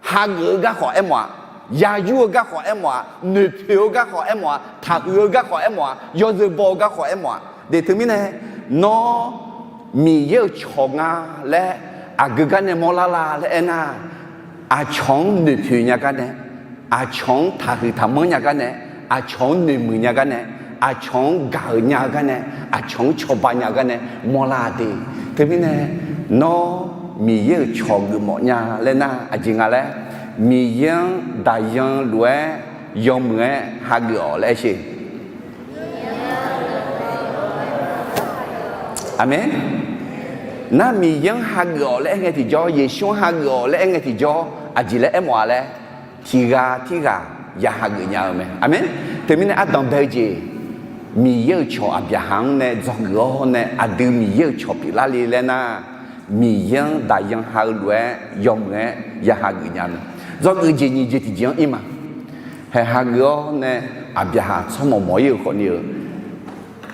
hageuf-eu garkhawf aermawf-a. Yayur-eu garkhawf aermawf-a. Noeqpoeq-eu garkhawf aermawf-a. Taqhuiq-eu garkhawf aermawf-a. Yawzeu baw-eu garkhawf aermawf-a. De teumirnae, nawr Miqyaer-euq cawq nga laer aqgeu gar nae mawrlar la laer aernar, aqcawq-anr noeqpoeq nya gar nae, aqcawq-anr taqhuiq taqmanr nya gar nae, aqcawq-anr noeqmuiq nya gar nae, aqcawq-anr gaq-euq nya-eu gar nae, aqcawq-anr cawba nya-eu gar nae mawrlar de. Teumirnae, nawr Miqyaer-euq cawq geufmawf nya laer nar aqjeq nga laer, Miqyaer-anr daqyan lof-aer yawmuiq-aer hageuf-awq laer aer sher. Aqmeq. Nar Miqyaer-anr hageuf-awq laer aer ngae tiqjawr, Yeqsur-anr hageuf-awq laer aer ngae tiqjawr, aqjeq laer aermawf-a laer, tiq ghaq tirghaq ya hageuf nya-eu mae. Aqmeq. Teumirnae ardanq bae-eu jeq, Miqyaer-euq cawq Aqbyaqhaq-anr nae dzawgeuf-awr nae aqdui Miqyaer-euq cawq pyeuflar le laer nar, Miqyaer-anr daqyan ha-eu lof-aer yawmuiq-aer ya hageuf nya mae. Dzawgeuf jeq nyiq jeq tiqjeq-anr ir ma. Haeq hageuf-awr nae Aqbyaqhaq tsawrmawq mawq-ir-euq khawfni-eu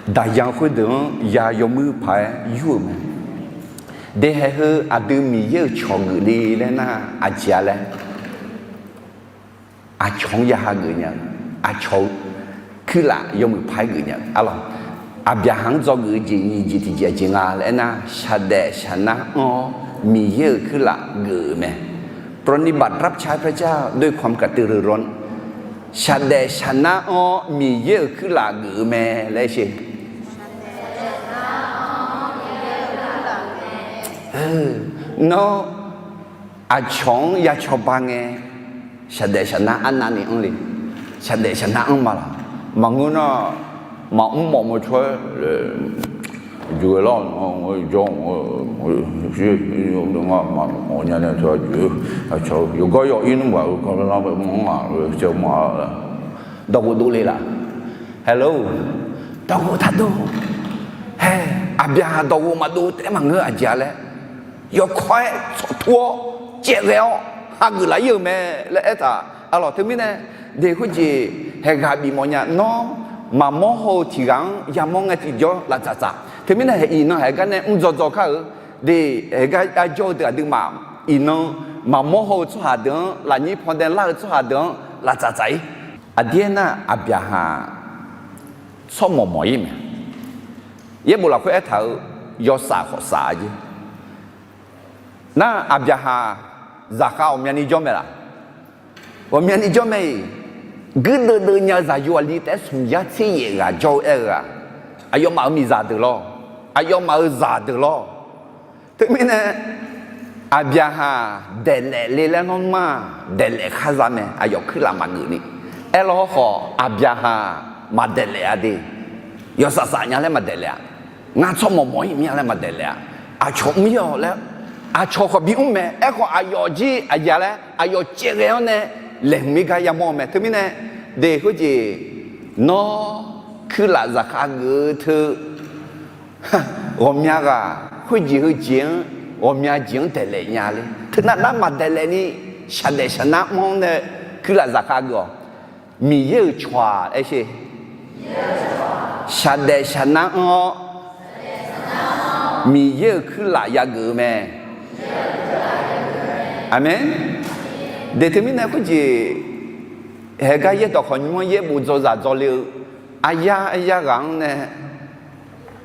daqyan khoerdeuq-anr ya yawmuiq paq-aer yur-euq mae. Dehaeq heu aqdui Miqyaer-euq cawq geufle laer nar aqjeq-a laer, aqcawq-anr ya hageuf nya-eu, aqcawq-eu kuirlaf yawmuiq paq-aer geuf nya-eu arlawq. Aqbyaqhaq-anr dzawgeuf-eu jeq nyiq jeq tiqjeq aqjeq nga laer aernar, shaqdaef shaqnar anr-awr Miqyaer-euq kuirlaf geuf-euq mae. ปรนนิบัติรับใช้พระเจ้าด้วยความกระตือรือร้น shaqdaef shaqnar anr-awr Miqyaer-euq kuirlaf geuf-eu mae laer sher. Nawr aqcawq-anr ya cawba ngae, shaqdaef shaqnar arnavni anr le. Shaqdaef shaqnar anr ma laq. Maqngeur nar, maqmr mawf mawr cawr-aer, juq-aer lar-awq, jawr-awq, nya nar teu-a juq-eu, aqcawq yawqgar yawq-ir nmr baq-eu kawvlar mr-a, dawqghof dovle laf. Hello, dawqghof taq dov. Hae, Aqbyaqhaq dawqghof maqdov taef-aer maqngeur aqjeq-a laer, yawkawr-aer tsawqtur-awr caevghae-awr hageuf laf-ir-euq mae laer aertaq. Arlawq teumirnae, de khoerjeq haeq ghaq bif mawf nya. Nawr maqmawr haw-eu tiq ghaq-anr yamawr ngae tiqjawr laf tsaf tsaf. Teumirnae haeq iqnan haeq gar nae mr dzaw dzaw kar-eu, de haeq gar arjawr-eu deuq aqduimaf iqnan maqmawr haw-eu tsawrhaq deuq-anr, lafnyir pandae lar-eu tsawrhaq deuq-anr laf tsaf tsaf-ir. Aqdir aernar, Aqbyaqhaq tsawrmawq mawq-ir mae. Yaerbof lafkhoer aertaq-euq yawsaf khawf saf-a jeq. Nar Aqbyaqhaq zaqkhav ghawqmyani jawr mae laf. Ghawqmyani jawr mae-iq, guirdeuv deuv nya-eu zaqyo aqli taef-aer smq yar tser yaef ghaq jawr-eu aer-eu-aq, aqyawfmaf-euq miqzaq deuq lawr, aqyawfmaf-euq zaq deuq lawr. Teumirnae, Aqbyaqhaq daeqlaef le laer nawr mar-aq, daeqlaef khar za mae, aqyawf kuirlaf maqgeuf ni. Aerlawr khawf, Aqbyaqhaq maqdaeqlaef-a de. Yawsaf saf nya laer maqdaeqlaef-a. Ngar tsawrmawq mawq-ir mir-a laer maqdaeqlaef-a. Aqcawq mr-ir-awq laer, aqcawq khawf bimr mae. Aerkhawf, aqyawf jir aqjeq-a laer aqyawf caevghae-awr nae laeqhmq-ir gar yamawr-eu mae. Teumirnae, de khoerjeq, nawr kuirlaf zaqkhav geuf-eu teu ghawqmya ghaq khoerjeq heujeq-anr, ghawqmya jeq-anr daeqlaef nya le. Teunav nar maqdaeqlaef ni, shaqdaef shaqnar mr-anr nae kuirlaf zaqkhav geuf-awq. Miqyaer-euq cawq-aq aer sher. Shaqdaef shaqnar anr-awr, Miqyaer-euq kuirlaf yageuf-eu mae. Aqmeq. De teumirnae khoerjeq haegar yaerdawq khawf nymr-anr yaerbof dzawzaq dzawle-eu aryar aryar ghaq-anr nae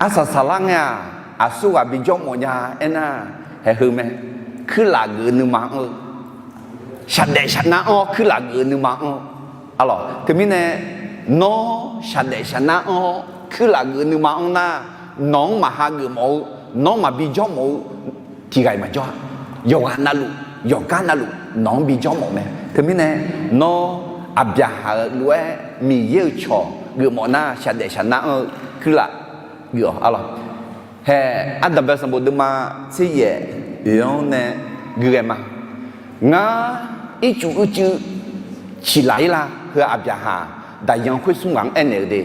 arsaq saqlar ngae-aq, aqsurghaq bijawr mawf nya aernar, haeq heu mae. Kuirlaf geuf-eu nuima anr-eu, shaqdaef shaqnar anr-awr kuirlaf geuf-eu nuima anr-eu. Arlawq, teumirnae nawr shaqdaef shaqnar anr-awr kuirlaf geuf-eu nuima anr nar, nawq-anr maqha geuf mawf-eu, nawq-anr maqbi jawr mawf-eu tiqghaq-iq maqjawr-a. Yawqghaq navluf yawqgar navluf nawq-anr bi jawr mawf mae. Teumirnae nawr Aqbyaqhaq-euq lof-aer Miqyaer-euq cawq geufmawf nar, shaqdaef shaqnar anr-eu kuirlaf geuf-awq. Arlawq, haeq ardanqbae sanqbof deuvma tser yaef oeq-anr nae gui ghae ma. Ngar ircuf uicuiv ciqlaq-ir la. Heu Aqbyaqhaq daqyan khoer smr ghaq-anr aernaeq-eu de,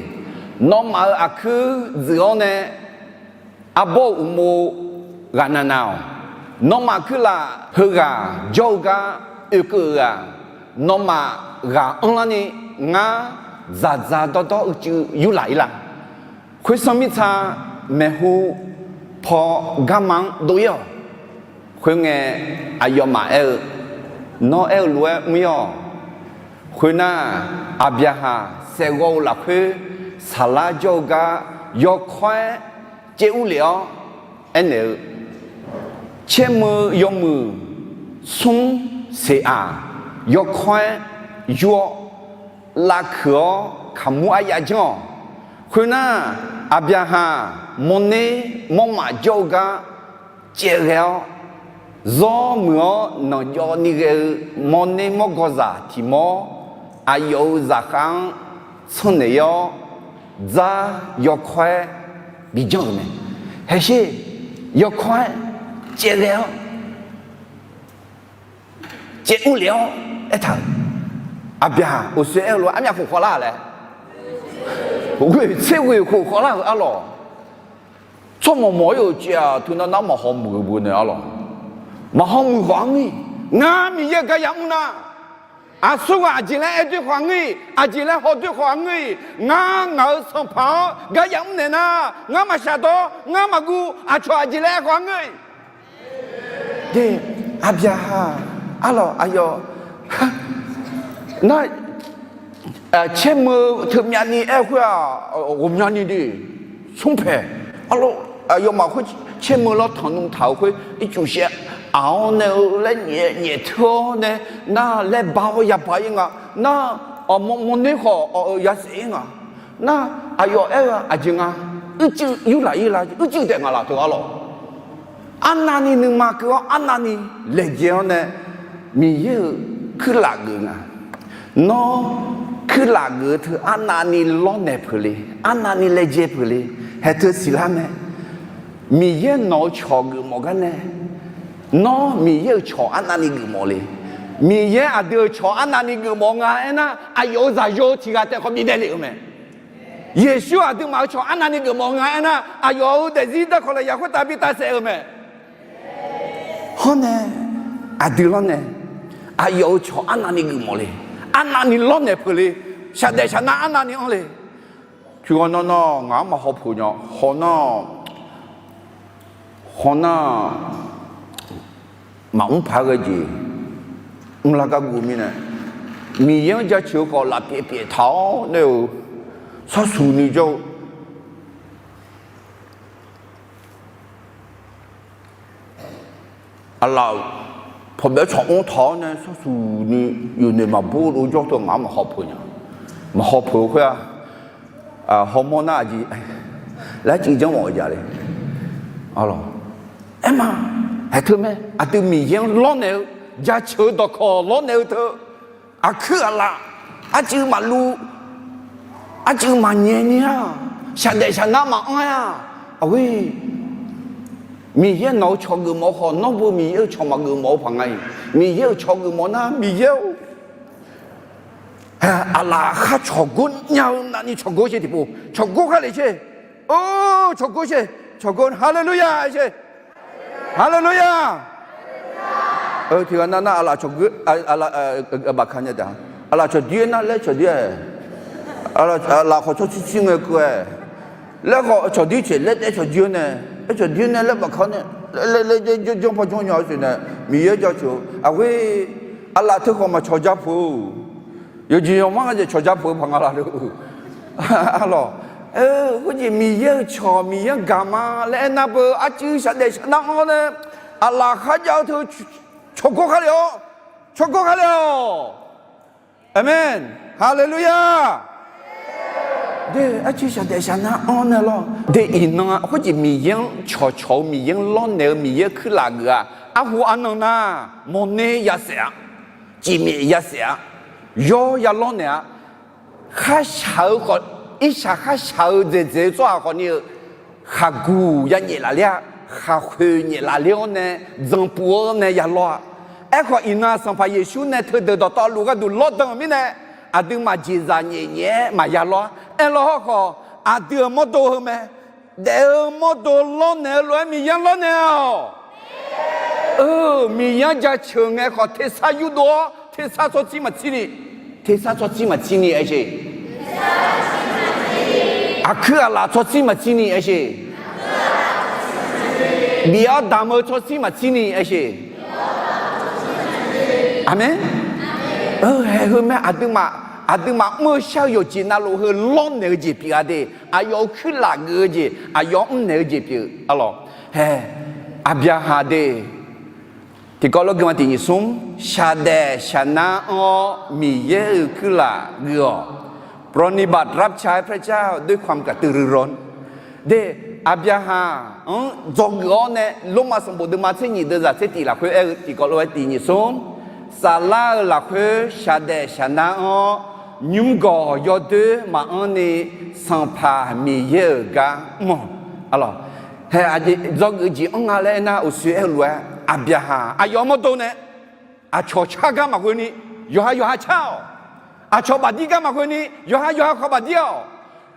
nawmaf-euq aqkuir dzuif-awr nae arbawr-euq uqmov ghaq navnav-awq. Nawmaf kuirlaf heughaq jawr-eu gar oekeuv-euq-aq, nawmaf ghaq anrlar ni ngar dzaqdzaq dawrdawr uicuiv yurlaq-ir la. Khoersanr mirtsa maeqhu paw garma-anr dov-ir-awq. Khoerngae aqyawfmaf aer-eu, nawr aer-eu lof-aer mr-ir-awq. Khoernar, Aqbyaqhaq saeqghawv-eu lafkhoer saqlar jawr-eu gar yawkawr-aer caev urlef-awr aernaeq-eu, caermeu yawmuiq smr seq-aq, yawkawr-aer yur-awr lavkuiq-awr kaqmur aryav janr-awq. Khoernar, Aqbyaqhaq mawrner mawrmaf jawr-eu gar caev ghae-awr, zawr muiq-awr nanqjawv ni ghae-eu mawrner mawrgawzaq tiq mawr aqyawf-euq zaqkhav-anr tsanrnaeq-ir-awr, dzar yawkawr-aer bi janr-euq mae. Haeqsher, yawkawr-aer caev ghae-awr caev urlef-awr aertaq-euq, Aqbyaqhaq uqshoe aer-eu lof-aer armyav khof khawvlar-a laer, ghoeq tser ghoeq khof khawvlar-euq arlawq. Tsawrmawq mawq-ir-euq caev-aq teunav nar maqhaw muiq-eu beu nae arlawq. Maqhaw muiq khawf-anr ir, ngar Miqyaer-euq gar yamr nar, aqsurghaq aqjeq laer aer doer khawf-anr ir, aqjeq laer haw doer khawf-anr ir, ngar ngaq-euq sanqpaq-anr gar yamr naeq nar, ngar maqshaq dawr, ngar maqguv, aqcawq aqjeq laer aer khawf-anr ir. De, Aqbyaqhaq, arlawq aqyawf nar, caermeu teumyavni aer-eu khoer-aq, ghawqmyani de, smrpaeq, arlawq aqyawfmaf khoer caermeu lawr tanq nmr taq-euq khoer ircuf shaev aq-awr nae-eu laer nyaef nyaef teu-awr nae, nar laer ba-awr yaba-ir nga, nar, mawrner khawf awq-euq yasaef-ir nga. Nar, aqyawf aer-eu aqjeq nga, uicuiv yurlaq-ir la, uicuiv taef ngaq laf teu arlawq. Arnavni nuima keuv-awr arnavni laejae-awr nae Miqyaer-euq kuirlaf geuf nga. Nawr kuirlaf geuf-eu teu arnavni lawrnaeq peuq le, arnavni laejae peuq le, haeq teu siqlar mae. Miqyaer nawq-eu cawq geufmawf gar nae, nawr Miqyaer-euq cawq arnavni geufmawf le. Miqyaer aqdui-euq cawq arnavni geufmawf nga aernar, aqyawf-euq zaqyo-eu tiq ghaq taef khawf bidae lef-eu mae. Yeqsur aqduimaf-euq cawq arnavni geufmawf nga aernar, aqyawf-euq daefzir darkawq lafyaq khoertav bi tavsaef-euq mae. Hawr nae, aqdui lawrnae, aqyawf-euq cawq arnavni geufmawf le. Arnavni lawrnaeq peuq le. Shaqdaef shaqnar arnavni anr le. Tiqghaq nan nar ngaq-anr maqhaw peuq nya, haw nar, haw nar, maqmr paq-aer ghae jeq mrlar gar guv mirnae, Miqyaer-anr jaceuq-eu khawf lafpyaeq pyaeq taq-awr nae-euq, sarsuq ni jawr-eu aqlaf, pawqbaef tsawq mr taq-awr nae sarsuq ni yawqnoeq maqbur dov jawr teu ngaq-anr maqhaw peuq nya. Maqhaw peuq-eu khoer-a, hawmawr nar aqjeq laer civ janr mawf-eu jav le. Aerma, haeq teu mae, aqdui Miqyaer-anr lawrnaeq-eu, jaceuq-eu dawqkawq lawrnaeq-eu teu, aqkuir aqlaf, arcuiv maqluv, arcuiv maqnyae ni-a, shaqdaef shaqnar maqanr-a. Aqghoer, Miqyaer nawq-eu cawq geufmawf-eu khawf, nawr beu Miqyaer-euq cawq maqgeufmawf-eu paq nga-iq, Miqyaer-euq cawq geufmawf nar Miqyaer-or, aqlaf khar cawqgor nya-eu navni cawqgor sher tiqpov, cawqgor khar lef sher. Or, cawqgor sher, cawqgor, haleluya sher. Haleluya. Tiqghaq nav nar aqlaf cawqgor, aqlaf cawqdir-aer nar laer cawqdir-aer, aqlaf khawf tsawrcuir cuir ngae keuv-aer, laer khawf cawqdir caeq laer taef cawqdir-aer nae, Aercawq dir nae laer bafkaq nae, laer laer janr janr paw janr nya-eu siq nae, Miqyaer jaceuq-eu aqghoer, aqlaf teukhawf maqcawq ja puq-eu, yawqjeq yawqmar nga jeq cawq ja puq-eu paq nga la lor. Arlawq, khoerjeq Miqyaer-euq cawq, Miqyaer-anr gaq ma laer aernar beu arcuiv shaqdaef shaqnar-anr nae, aqlaf kharjav-eu teu cawqgawr kharle-awr, cawqgawr kharle-awq. Aqmeq. Haleluya. De, arcuiv shaqdaef shaqnar-anr nae lawr. De, iqnan khoerjeq Miqyaer-anr cawqcawq-eu, Miqyaer-anr lawrnaeq-eu, Miqyaer-anr kuirlaf geuf-a. Arhu arnan nar, mawrner yasaef-a, cifmyaef yasaef-a, yawr ya lawrnaeq-a. Kharshaq-eu khawf, irshaq kharshaq-eu dzaeqdzaeq-eu tsawrhaq khawfni-eu khaqguq ya nyaef lafler-a, khaqkhoeq nyaef lafler-awr nae, dzanpuv-awr nae ya lawr-a. Aerkhawf, iqnan Sanqpaq Yeqsur nae teudeuq dawqtawvluf gharduq lawrdan-euq mirnae, aqduimaf jeqzaq nyaef nyaef-aer maqya lawr-a. Aerlawr hawrkhawf, aqdui-euq mawrdo heu mae. Daef-eu mawrdo lawrnaeq-eu lof-aer Miqyaer-anr lawrnaeq-awq. Miqyaer-anr jaceuq ngae khawf, tersar yurdov-awr, tersar tsawrtsir maqtsirni, tersar tsawrtsir maqtsirni aer sheq. Aqkuir aqlaf tsawrtsir maqtsirni aer sheq. Bif-awr damq-eu tsawrtsir maqtsirni aer sheq. Aqmeq. Haeq heu mae, aqduimaf, aqduimaf mr-eu shar-eu yawqjeq navluf heu lawrnaeq-eu jeq pyeuf-a de. Aqyawf-euq kuirlaf geuf-eu jeq, aqyawf-anr mrnaeq-eu jeq pyeuf. Arlawq, hae, Aqbyaqhaq de, tiqkawv lawr guima tiq nyiq smr, shaqdaef shaqnar-anr-awr Miqyaer-euq kuirlaf geuf-awq. ปรนนิบัติรับใช้พระเจ้าด้วยความกระตือรือร้น De, Aqbyaqhaq-anr dzawgeuf-awr nae, Lormav sanqbof deuvma tser nyiq deuvzaq tser tiq lafkhoer aer-eu tiqkawv lof-aer tiq nyiq smr, saflar-eu lafkhoer shaqdaef shaqnar-anr-awr, nymrgawq yawdoer maqanr ni Sanqpaq Miqyaer-euq gar mr-awq. Arlawq, hae, aqjeq dzawgeuf jeq anr nga laer aernar, uqshoe aer-eu lof-aer, Aqbyaqhaq aqyawf-euq mawrdo nae, aqcawq car gar maqghoe ni, yawqha yawqha car-awq. Aqcawq bafdir gar maqghoe ni, yawqha yawqha khawf bafdir-awq.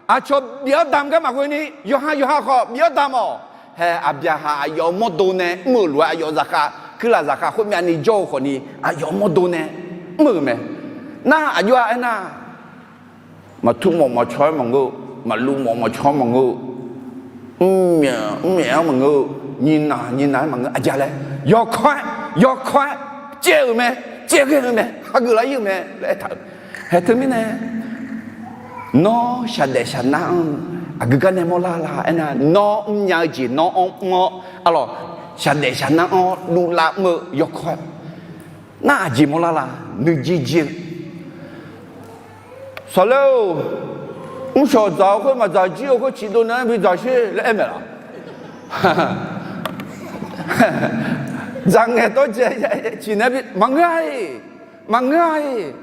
Aqcawq bif-awr damq gar maqghoe ni, yawqha yawqha khawf bif-awr damq-awq. Hae, Aqbyaqhaq aqyawf-euq mawrdo nae mr-euq lof-aer, aqyawf zaqkhav, kuirlaf zaqkhav khoermyav ni jawr-eu khawfni, aqyawf-euq mawrdo nae mr-euq mae. Nar aqjox-a aernar, maqtur mawf maqcaw-aer maqngeur-eu, maqluv mawf maqcaw-aer maqngeur-eu, mrmyaef mrmyaef-anr maqngeur-eu, nyiqnaq nyiqnaq-aer maqngeur, aqjeq laer, yawkawr-aer, yawkawr-aer caev-euq mae, caev ghae-eu mae, hageuf lar-ir-euq mae laer aertaq-euq. Hae teumirnae, nawr shaqdaef shaqnar-anr aqgeu gar nae mawrlar la aernar, nawr mrnya-eu jeq nawr-anr mr-awr, arlawq, shaqdaef shaqnar-anr duvlar mr-eu yawkawr-aer, nar aqjeq mawrlar la, nuijir jir-eu Saqlaer-or, mrshawq dzaq-eu khoer maqdzaq jir-eu khoer ciqdov nae-anr bidzaq sher laer aer maeq laf. Dzaq ngaeq dawr dzae ciq nae bi maqngeur-a-iq, maqngeur-a-iq.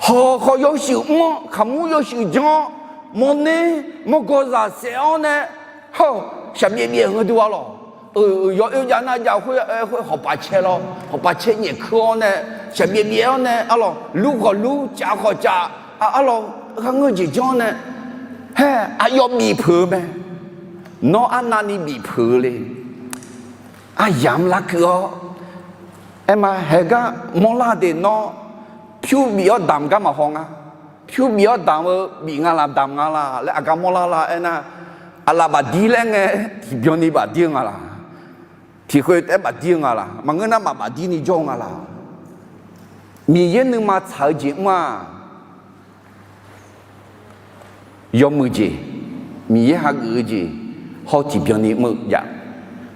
Hawq khawf yawshuif mr-awr, kaqmur yawshuif janr-awr, mawrner mawrgawzaq saef-awr nae, hawr, shaqbyaev byaev-euq duq-a lawq. Yawq oe jav nar jav khoer, khoer hawqpaf cae lawr, hawqpaf cae nyaef kur-awr nae, shaqbyaev byaev-awr nae, arlawq, lur khawf lur, caf khawf caf, arlawq, kharngeur jeq janr nae, hae, aqyawf bif peuq-eu mae. Nawr arnavni bif peuq-eu le. Aryamq larkeuv-awr, aer ma, haeq gar mawrlar de nawr, pyur bif-awr damq gar maqhaw nga. Pyur bif-awr damq-eu bif nga laq, damq nga laq laer aqgar mawrlar la aernar, aqlaf bafdir laer ngae, tiqbyan ni bafdir-eu nga laq. Tiqkhoeq taef-aer bafdir-eu nga laq. Maqngeur nar maqbafdir ni jawr-eu nga laq. Miqyaer nuima tsaq-eu jeq mr-aq, yawmuiq jeq, Miqyaer hageuf-eu jeq, hawr tiqbyan ni mr-eu jav.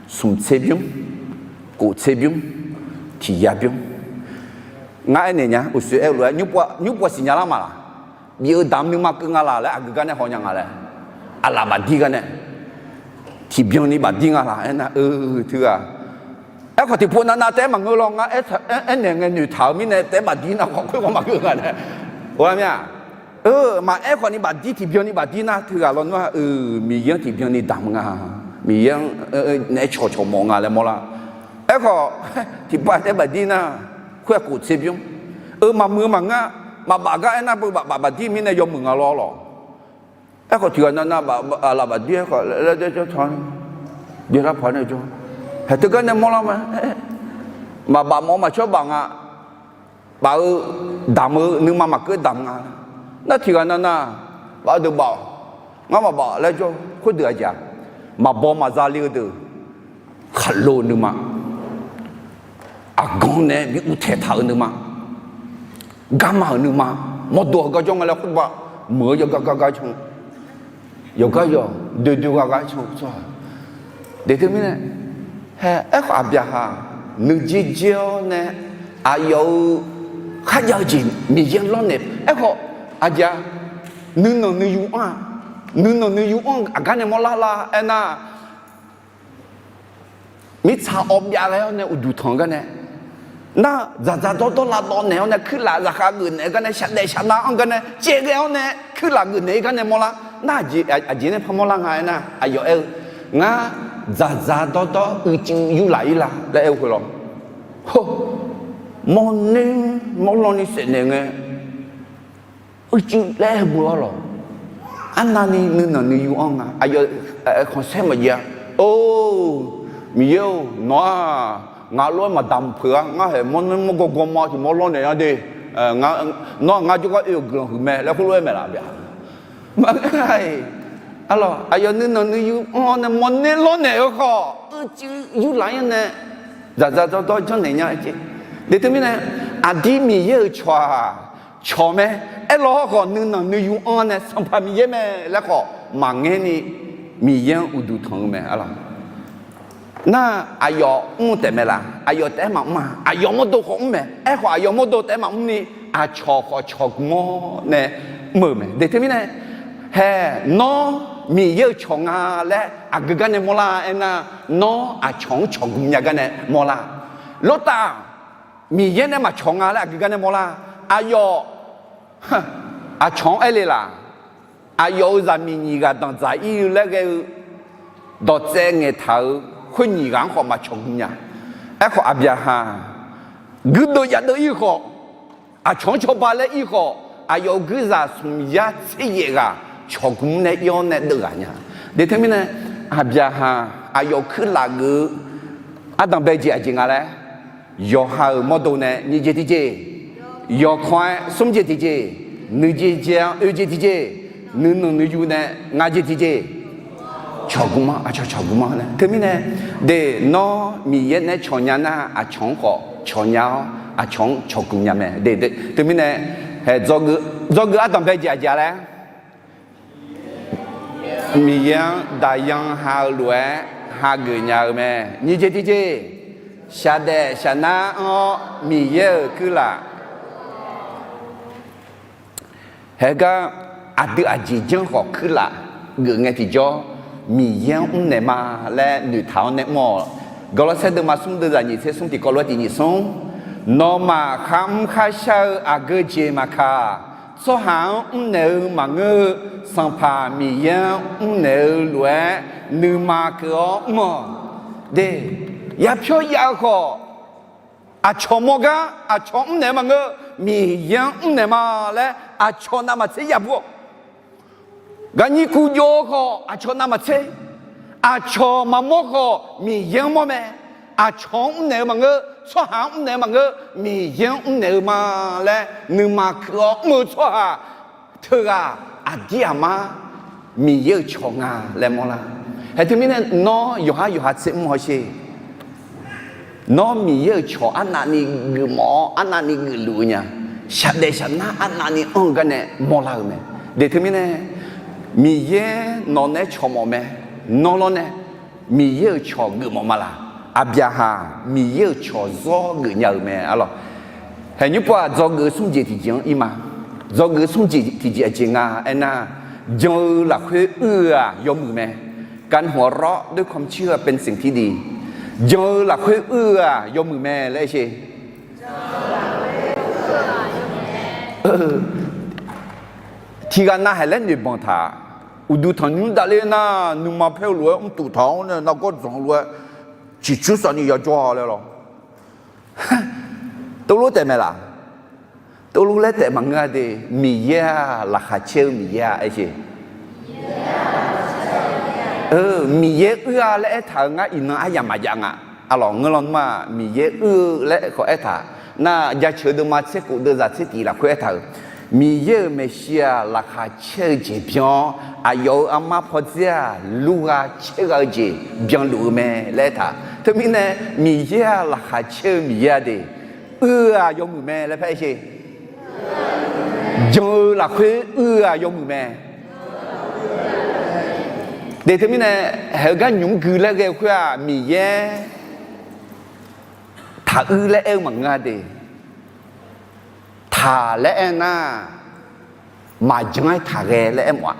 Smq tser bymr, kof tser bymr, tiq ya bymr. Ngar aernaeq nya, uqshoe aer-eu lof-aer, nymr pov siqnya lar ma laq? Bif-eu damq nuima keuv nga laq laer aqgeu gar nae haw nya nga laer, aqlaf bafdir gar nae, tiqbyan ni bafdir nga laq aernar, eu, teughaq. Aerkhawf tiqpov navnav taef-aer maqngeur lawr, ngar aernaeq ngae noeqtaq-eu mirnae taef-aer bafdir nar khawf khoer khawf maqngeur nga laer. Or, mir-a. Eu, maqaer khawf ni bafdir, tiqbyan ni bafdir nar teughaq lawnmr-aq, eu, Miqyaer-anr tiqbyan ni damq nga. Miqyaer-anr naeq-aer cawqcawq mawf nga laer mawrlar. Aerkhawf, tiqpav taef-aer bafdir nar, khoer-aq kof tser bymr. Eu, maqmuiq-eu maqngeur, maqbaf gar aernar beu baf baf bafdir mirnae yawmuiq nga lawr lawq. Aerkhawf tiqghaq navnav aqlaf bafdir aerkhawf laer jawr ta, byalar paq nae jawr. Haeq teugar nae mawrlar ma. Maqbaf mawf-eu maqcawr baf nga. Baf-eu damq-eu nuima maqkeuv damq nga. Nar tiqghaq navnav baf-eu deuq baf-awq. Ngar maqbaf laer jawr, khoerdeuq-aq jeq-a. maqbaw maqza le-eu deuq, khaqlo-euq nuima, aqganq nae bi uvtaeq taq-euq nuima, garma-euq nuima, mawrdo heugar jawr nga laer khoerbav muiq-eu yawqgar gar gar can, yawqgar yawq doe doe gar gar can tsawrhaq. Deuq teumirnae, hae, aerkhawf Aqbyaqhaq nuijer jer-awr nae aqyawf-euq kharjav-eu jeq Miqyaer lawrnaeq. Aerkhawf aqjeq-a, nuinanq nuiyu anr-a, nuinanq nuiyu anr aqgar nae mawrlar lar-aer nar, mirtsaq awv byav ghae-awr nae uqduq tanq-eu gar nae, nar dzaqdzaq dawrdawr lavdawv naeq-awr nae kuirlaf zaqkhav geuf naeq-eu gar nae shaqdaef shaqnav anr gar nae caev ghae-awr nae kuirlaf geuf naeq-ir gar nae mawrlar nar, aqjeq nae par mawrlar nga aernar, aqyawf aer-eu, ngar dzaqdzaq dawrdawr uicuiv yurlaf-ir la laer aer-eu khoerlawr, hawr, mawrner mawrlawr ni saef naeq ngae, uicuiv laer aer-eu beu-awr lawq. Arnavni nuinanq nuiyu anr nga. Aqyawf khanqsaer maqjav-a. Or, Miqyaer-or, nawq-aq ngaq lof-aer maqdamq peuq-a. Ngar haeq mawrner mawrgawr gawrma tiq mawr lawrnaeq-a de. Nawr-aq ngar jawrgar oe-euq guiqlanq huiq mae laer khoerlof-aer maeq laf bya. Maqngeur-a. Arlawq, aqyawf nuinanq nuiyu anr-awr nae mawrner lawrnaeq-eu khawf, uicuiv yurlaf-ir-awr nae dzaqdzaq dawrdawr janrnaeq nya-aer jeq. Deuq teumirnae, aqdir Miqyaer-euq cawq-aq, cawq mae. Aerlawr khawf nuinanq nuiyu anr nae Sanqpaq Miqyaer mae laer khawf maqngaer ni, Miqyaer-anr uqduq tanq-eu mae. Arlawq, nar aqyawf mr taef mae laf? Aqyawf taef-aer maqmr-a. Aqyawf mawrdo khawf mr mae. Aerkhawf aqyawf mawrdo taef-aer maqmr ni, aqcawq khawf cawq gmr-awr nae mr-euq mae. Deuq teumirnae, hae, nawr Miqyaer-euq cawq nga laer aqgeu gar nae mawrlar aernar, nawr aqcawq-anr cawq gmr nya gar nae mawrlar. Lortav, Miqyaer nae maqcawq nga laer aqgeu gar nae mawrlar. Aqyawf aqcawq-anr aer le laf? Aqyawf-euq zaqmiq nyiq ghaq danqdzaq-ir-eu laer ghae-eu dawqtsaev ngaeqtaq-euq khoer nyiq ghaq-anr khawf maqcawq gmr nya. Aerkhawf Aqbyaqhaq guirdeuv yadeuv-ir khawf, aqcawq-anr cawba laer ir khawf, aqyawf-euq guirzaq smq yar tser yaef ghaq cawq gmr nae ir-awr nae deuv ghaq nya. Deuq teumirnae, Aqbyaqhaq aqyawf kuirlaf geuf-eu ardanq bae jeq aqjeq nga laer, yawqha-euq mawrdo nae nyiq jeq tiqjeq, yawqkawq-aer smr jeq tiqjeq, nuijeq jeq-anr oe jeq tiqjeq, nuinanq nuiyu nae ngaq jeq tiqjeq, cawq gmr-anr, aqcawq cawq gmr-anr nae. Teumirnae, deuq nawr Miqyaer nae cawq nya nar, aqcawq-anr khawf cawq nya-awr aqcawq-anr cawq gmr nya mae. Deuq teumirnae, hae, dzawgeuf ardanq bae jeq aqjeq laer, Miqyaer-anr daqyan ha-eu lof-aer hageuf nya-eu mae. Nyiq jeq tiqjeq, shaqdaef shaqnar anr-awr Miqyaer-euq kuirlaf. Haegar aqdui aqjeq janr khawf kuirlaf geuf ngae tiqjawr, Miqyaer-anr mrnaeq ma laer noeqtaq-awr nae mr-awq. Gawrlawrsaer deuvma smr deuvzaq nyiq tser smr tiqkawv lof-aer tiq nyiq smr, nawmaf kharmr kharshar-eu aqgeu jeq maqkaq, tsawrhaq-anr mrnaeq-eu maqngeur-eu, Sanqpaq Miqyaer-anr mrnaeq-eu lof-aer nuima keuv-awr mr-awq. De, yapyawr yav-eu khawf, aqcawq mawr gar aqcawq mrnaeq-eu maqngeur, Miqyaer-anr mrnaeq ma laer aqcawq navmaqtser yabur-awq. Gaqnyir kuv jov-eu khawf aqcawq navmaqtser, aqcawq maqmawr khawf Miqyaer-anr mawr mae. Aqcawq-anr mrnaeq-eu maqngeur, tsawrhaq-anr mrnaeq-eu maqngeur, Miqyaer-anr mrnaeq-eu ma laer nuima keuv-awr mr-eu tsawrhaq teughaq aqdir aqmar Miqyaer-euq cawq nga laer mawrlar. Haeq teumirnae nawr yawqhar yawqha tser mr hawsher. Nawr Miqyaer-euq cawq arnavni geufmawf-awr arnavni geufluf-eu nya. Shaqdaef shaqnar arnavni anr-eu gar nae mawrlar-euq mae. Deuq teumirnae, Miqyaer nawq nae cawq mawf mae. Nawr lawr nae Miqyaer-euq cawq geufmawf ma laq? Aqbyaqhaq Miqyaer-euq cawq zawr geufnya-euq mae. Arlawq, haeq nymr pov-aq dzawgeuf smr jeq tiqjeq-anr ir ma. Dzawgeuf smr jeq tiqjeq aqjeq nga aernar, jan-eu lafkhoer uir-eu-aq yawmuiq mae. การหัวเราะด้วยความเชื่อเป็นสิ่งที่ดี. Jan-eu lafkhoer uir-eu-aq yawmuiq mae laer sher. Tiqghaq nav haeq laer noeqbanq taq. Uqduq tanqnymr davler nar, nuima paer-eu lof-aer mrtuf taq-awr nae nargawr dzanq-eu lof-aer ciqcur safni yajawr-a laer lawr. Teulof taef mae laq? Teulof laer taef maqngeur-a de. Miqyaer-aq laqkhaq caer-eu Miqyaer-a aer sher. Miqyaer uir-a laer aertaq-euq ngar iqnan aryamq maqjav nga. Arlawq, ngeurlan nmr-aq Miqyaer uir-eu laer khawf aertaq. Nar, Jaceuq deuvma tser khof deuvzaq tser tiq lafkhoer aertaq-euq, Miqyaer-euq maeqshi-aq, laqkhaq caer-eu jeq byan-awr, aqyawf-euq armar pawdzer-aq, lurgha caergha-eu jeq byanluf-eu mae laer aertaq. Teumirnae, Miqyaer-aq, laqkhaq caer-eu Miqyaer-a de. Uir-eu-aq yawmuiq mae laer paer sher. Jan-eu lafkhoer uir-eu-aq yawmuiq mae. De teumirnae, haeq-eu gar nymq-mr gui laer ghae-eu khoer-aq, Miqyaer taq uir laer aer-eu maqngeur-a de. Taq laer aer nar, maqjan-aer taqghae laer aermawf-a.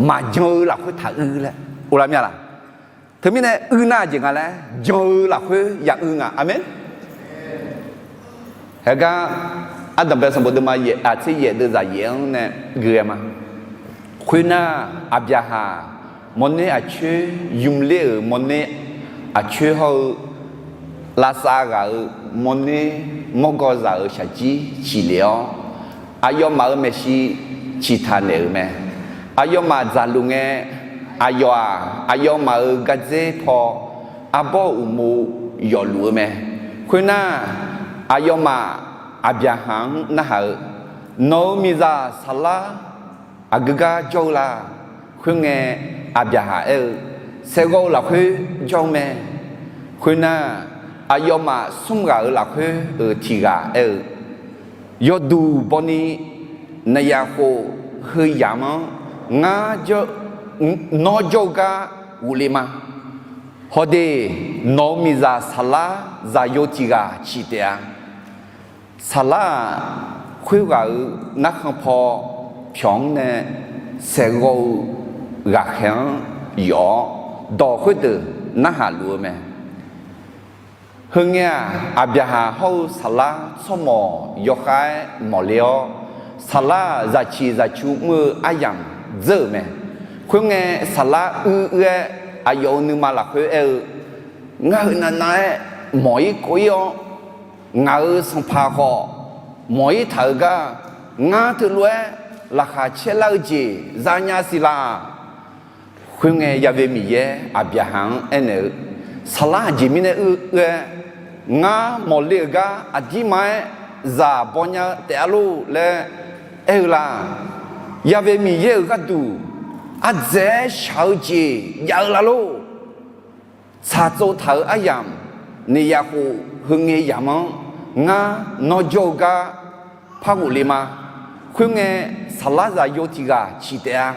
Maqjan-eu lafkhoer taq uir laer uvlar mir-a laq? Teumirnae uir nar aqjeq nga laer, jan-eu lafkhoer ya uir nga. Aqmeq. Haeq gar, ardanqbae sanqbof deuvma yaef, aqtser yaef deuvzaq yaef-anr nae gui-aer ma. Khoernar, Aqbyaqhaq mawrner aqcoer, ymr ler-euq mawrner aqcoer hawr-eu, lavsav ghaq-euq mawrner, mawrgawrzaq-euq shaqjir ciq lef-awr, aqyawfmaf-euq maeqshi ciqtaq naeq-euq mae. Aqyawfmaf dzaqluf ngae, aqyawf-aq, aqyawfmaf-euq gardzer paw arbawr-euq uqmov yawfluf-eu mae. Khoernar, aqyawfmaf Aqbyaqhaq-anr narhaq-eu, Nawq-euq miqzaq saqlar aqgeu gar jawr-eu la? Khoerngae, Aqbyaqhaq aer-eu, Saeqghawv-eu lafkhoer jawr-eu mae. Khoernar, aqyawfmaf smr ghaq-euq lafkhoer-euq tiq ghaq aer-eu, Yawduq bawni, naqyaf khof heu yamq-anr ngar, nawr jawr-eu gar ghofle ma. Hawde, nawq-euq miqzaq saqlar zaqyo tiq ghaq ciq taef-a. Saqlar-aq, khoerghaq-euq narkhan paw pyawq-anr nae saeqghawv-eu ghaqkhaeq-anr yawf-awr, dawq khoerdeuq narhaq luf-eu mae. Heungae-aq, Aqbyaqhaq hawr-eu saqlar tsawrmawq yawkhav-aer mawqle-awr, saqlar-aq, zaqciq zaqcu mr-eu aryamq dzeur-euq mae. Khoerngae, saqlar uir uir-aer aqyawf-euq nuima lafkhoer aer-eu, Ngar heu navnav-aer mawq-ir kov-ir-awr, ngaq-euq sanqpaq khawf mawq-ir taq-euq gar, ngar teulof-aer laqkhaq caer lar-eu jeq zanya siq laq? Khoerngae, Ya've Miqyaer Aqbyaqhaq-anr aernaeq-eu, Saqlar aqjeq mirnae uir-aer ngar mawqle-euq gar aqdirma-aer zaq baw nya-eu taef-a lor laer aer-eu la? Ya've Miqyaer-euq gharduq ardzaeq-aer shaq-eu jeq jav-eu la lor? Tsaqtsov taq-euq aryamq, naqyaf khof heungae yamq-anr ngar nawr jawr-eu gar par ghofle ma. Khoerngae, saqlar zaqyo tiq ghaq ciq taef-a.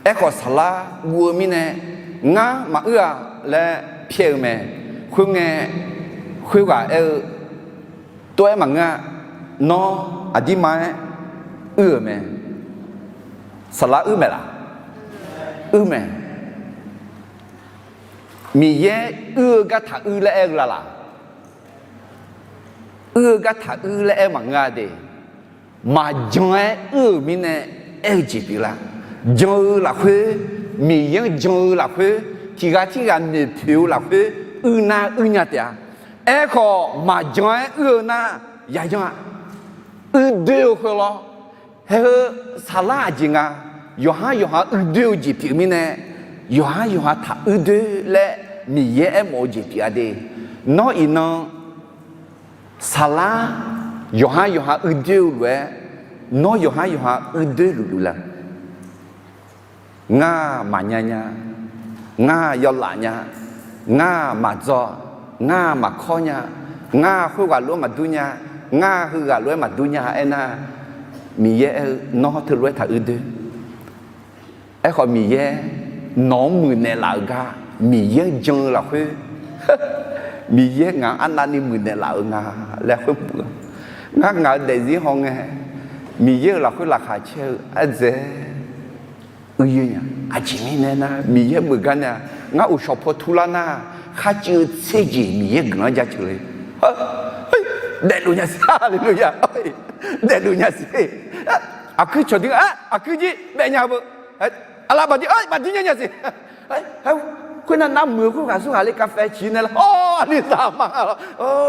Aerkhawf, saqlar guv-eu mirnae ngar maquir-a laer pyaer-eu mae. Khoerngae, khoerghaq aer-eu, Tov-aer maqngeur-a. Nawr aqdirma-aer uir-euq mae. Saqlar uir mae laq? Uir mae. Miqyaer uir-eu gar taq uir laer aer-eu la laq? Uir-eu gar taq uir laer aer maqngeur-a de. Maqjan-aer uir-euq mirnae aer-eu jeq pyeuf lar? Jan-eu lafkhoer, Miqyaer-anr jan-eu lafkhoer, tiq ghaq tirghaq noeqpoeq-eu lafkhoer, uir nar uir nya taef-a. Aerkhawf, maqjan-aer uir-eu nar, yayan-a, uirdoer-eu khoerlawr. Haeq heu saqlar aqjeq nga, yawqhar yawqha uirdoer-eu jeq pyeuf mirnae, yawqhar yawqha taq uirdoer laer Miqyaer aermawf-eu jeq pyeuf-a de. Nawr iqnan saqlar yawqhar yawqha uirdoer-eu lof-aer, nawr yawqhar yawqha uirdoer luf luf la? Ngar maqnya nya, ngar yawlaf nya, ngar maqdzaw, ngar maqkawr nya, ngar khoerghaq lof-aer maqdur nya, ngar heughaq lof-aer maqdur nya aernar, Miqyaer aer-eu, Nawr teulof-aer taq uirdoer. Aerkhawf, Miqyaer nawq-anr muiqnaeq laf-euq gar, Miqyaer-anr jan-eu lafkhoer, Miqyaer ngaq-anr arnavni muiqnaeq laf-euq nga laer khoer pyeuf-eu. Ngar ngaq-euq daefzir hawngae, Miqyaer-euq lafkhoer laqkhaq caer-eu ardzaeq-aer uir-eu nya. Aqjeq mirnae nar, Miqyaer meuq gar nae-aq, ngar uqshawq paw turlar nar, kharcuiv-eu tser jeq Miqyaer guiqlanq-anr jaceuq le. Daefluf nya siq, haleluya. Daefluf nya siq. Aqkuir cawqdir-a, aqkuir jir daefnya beu. Aqlaf baqdir, baqdir nya nya siq. Khoernar, nar muiq-eu khoerghaq surghaq le กาแฟ ciq nae lar, awr, aqlizaq ma,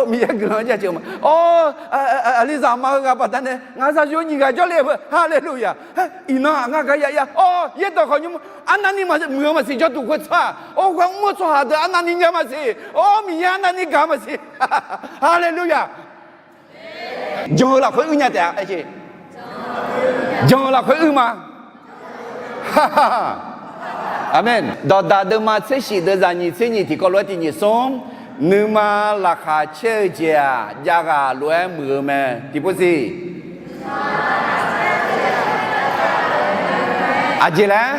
Miqyaer guiqlanq-anr jaceuq ma, awr, aqlizaq ma heughaq baqdanae ngaq zaqyo nyiq ghaq jawrle-eu beu, haleluya. Iqnan-aq ngar gar ya ya, awr, yaerdawq khawf nymr arnavni maqmuiq-eu maqsiq, jawrduq khoertsaq-aq, awr, ghaq mr-eu tsawrhaq deuq arnavni nya maqsiq, awr, Miqyaer arnavni gaq maqsiq, haleluya. Jan-eu lafkhoer uir nya taef-a, aer jeq. Jan-eu lafkhoer uir ma. Aqmeq. Dawqdaq deuvma tser shif deuv zaq nyiq tser nyiq tiqkawv lof-aer tiq nyiq smr, nuima laqkhaq caer-eu jeq-aq, jav ghaq lof-aer muiq-eu mae. Tiqpov siq. Aqjeq laer?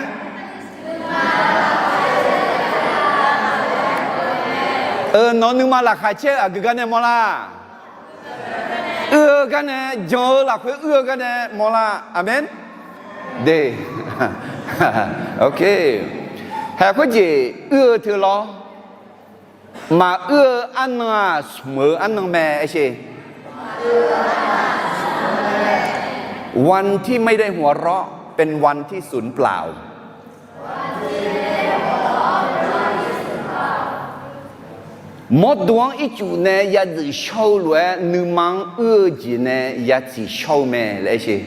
Nawq-eu nuima laqkhaq caer-eu aqgeu gar nae mawrlar. Uir-eu gar nae, jan-eu lafkhoer uir-eu gar nae mawrlar. Aqmeq. De. Haeq khoerjeq uir-eu teu lawr. Maquir-eu arnan-aq, smq-eu arnan mae aer sher. วันที่ไม่ได้หัวเราะ เป็นวันที่สูญเปล่า Mawrdo-anr ircuf nae ya dzuif shawr-eu lof-aer, nuima-anr uir-eu jeq nae ya tsiq shawr-eu mae laer aer sher.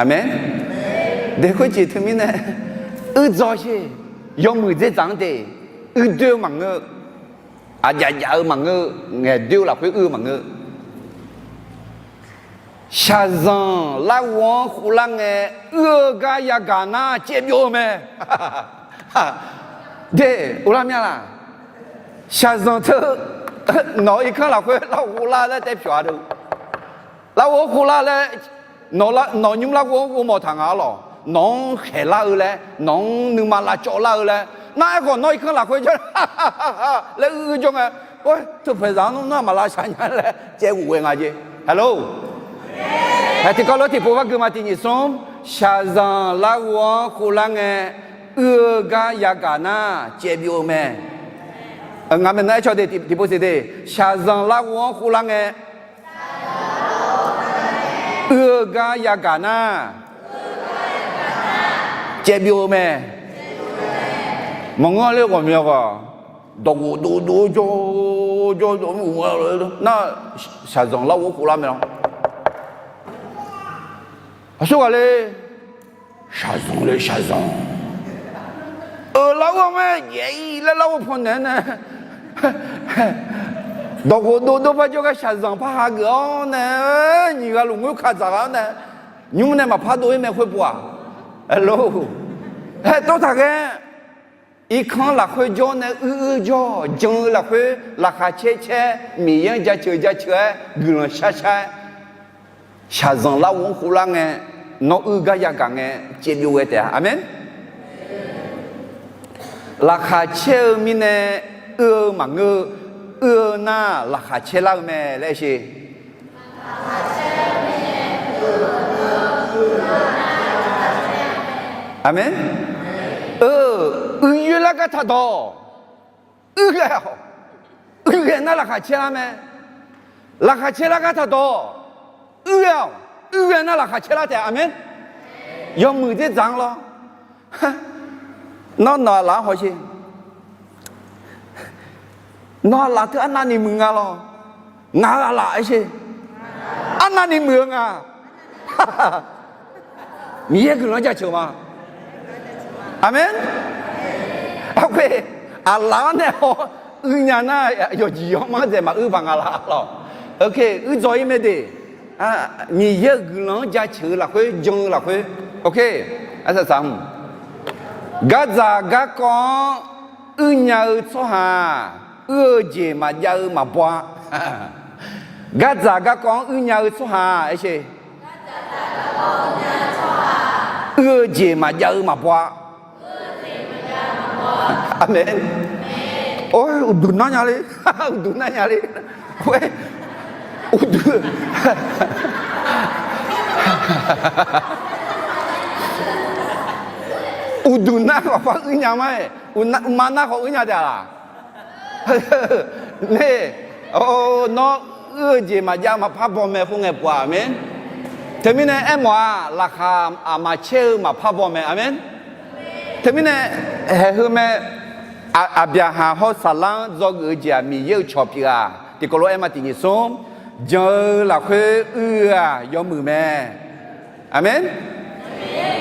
Aqmeq. De khoerjeq teumirnae, uir dzaw sher. Yawmuiq dzerdzaq-anr de, uir doer-eu maqngeur. Aqjaf jaf-eu maqngeur. Ngaeq doer-eu lafkhoer uir-eu maqngeur. Shaqzanq larghov-anr khoflar ngae, uir-eu gar yagaq nar caevbyov-eu mae. De, uvlar mya laq? Shaqzanq teu, nawq-eu irkanr lafkhoer larghov lar laer taef pyawq-a deu. Larghov-anr khoflar laer, nawq nymr larghov-anr ghovmawf taq nga-ar lawq. Nawq-anr khaeqlar-eu laer, nawq-anr nuima lavcawv lar-eu laer, nar aerkhawf nawr irkanr lafkhoer jawr laer uir jawr ngae, oe, teupaeqzaq-anr nawr aqma lavshaq nya laer caev ghof ghae nga jeq. Halo. Haeq tiqkawv lof tiqpov par gui ma tiq nyiq smr, shaqzanq larghov-anr khoflar ngae, uir-eu gar yagaq nar caevbyov-eu mae. Ngaq maeqnan aercaw de tiqpov siq de, shaqzanq larghov-anr khoflar ngae, uir-eu gar yagaq nar caevbyov-eu mae. Maqngeur ler ghawqmya ghaq, dawqghof dovdov jawr jawr nar, shaqzanq larghov-anr khoflar mae lawr. Aqsur ghaq le, shaqzanq le shaqzanq. Euq larghov-anr mae jaeq-ir laer larghov paw naeq-aer nae, dawqghof dovdov par jawrgar shaqzanq par hageuf-awr nae, nyiq ghaq luf ngoer kaq dzaq ghaq-awr nae, nymr nae maqpar dov-ir mae khoerpov-aq. Alo. Haer tov taq ghae. Irkanr lafkhoer jawr nae uir uir jawr, jan-eu lafkhoer laqkhaq caer caer, Miqyaer-anr jaceuq jaceuq-aer guiqlanq shar shar-aer, shaqzanq larghov-anr khoflar ngae, nawr uir gar yagaq ngae, caevbyov ghae taef-a. Aqmeq. Laqkhaq caer-eu mirnae uir-eu maqngeur-eu, uir-eu nar laqkhaq caer lar-eu mae laer sher. Aqmeq. Uiyoer lar gar taqdawq, uir ghae-awq. Uir ghae nar laqkhaq caer lar mae. Laqkhaq caer lar gar taqdawq, uir ghae-awq. Uir ghae nar laqkhaq caer lar taef. Aqmeq. Yawmuiq dzerdzaq-anr lawr. Nawr nawq aqlaf-anr hawsher. Nawq aqlaf teu arnavni muiq nga lawr. Ngaq-euq aqlaf aer sher. Arnavni muiq-eu nga. Miqyaer guiqlanq-anr jaceuq ma. Aqmeq. Aqlaf-anr nae haw uir nya nar, yawqjeq yawqmanr dzaeq maquir paq nga laf lawr. Uir dzaw-ir mae de. Miqyaer-euq guiqlanq-anr jaceuq-eu lafkhoer, jan-eu lafkhoer. Arsaq saq hmq. Gardzaq garkawv-anr uir nya-eu tsawrhaq-aq, uir-eu jeq maqjav-eu maqbaw-a. Gardzaq garkawv-anr uir nya-eu tsawrhaq aer sher. Uir-eu jeq maqjav-eu maqbaw-a. Aqmeq. Or, uqduq nar nya le. Uqduq nar nya le. Khoer, uqduq, uqduq nar khawf par uir nya ma-aer, uqma nar khawf uir nya taef-a laq? Nar, nawr uir-eu jeq maqjav maqpar baw mae khoerngae pov-a. Aqmeq. Teumirnae aermawf-aq, laqkhaq aqma caer-eu maqpar baw mae. Aqmeq. Teumirnae haeq heu mae. Aqbyaqhaq hawr saflar-anr dzawgeuf-eu jeq-aq, Miqyaer-euq cawq pyeuf-aq, tiqkawv lof-aer ma tiq nyiq smr, jan-eu lafkhoer uir-eu-aq yawmuiq mae. Aqmeq.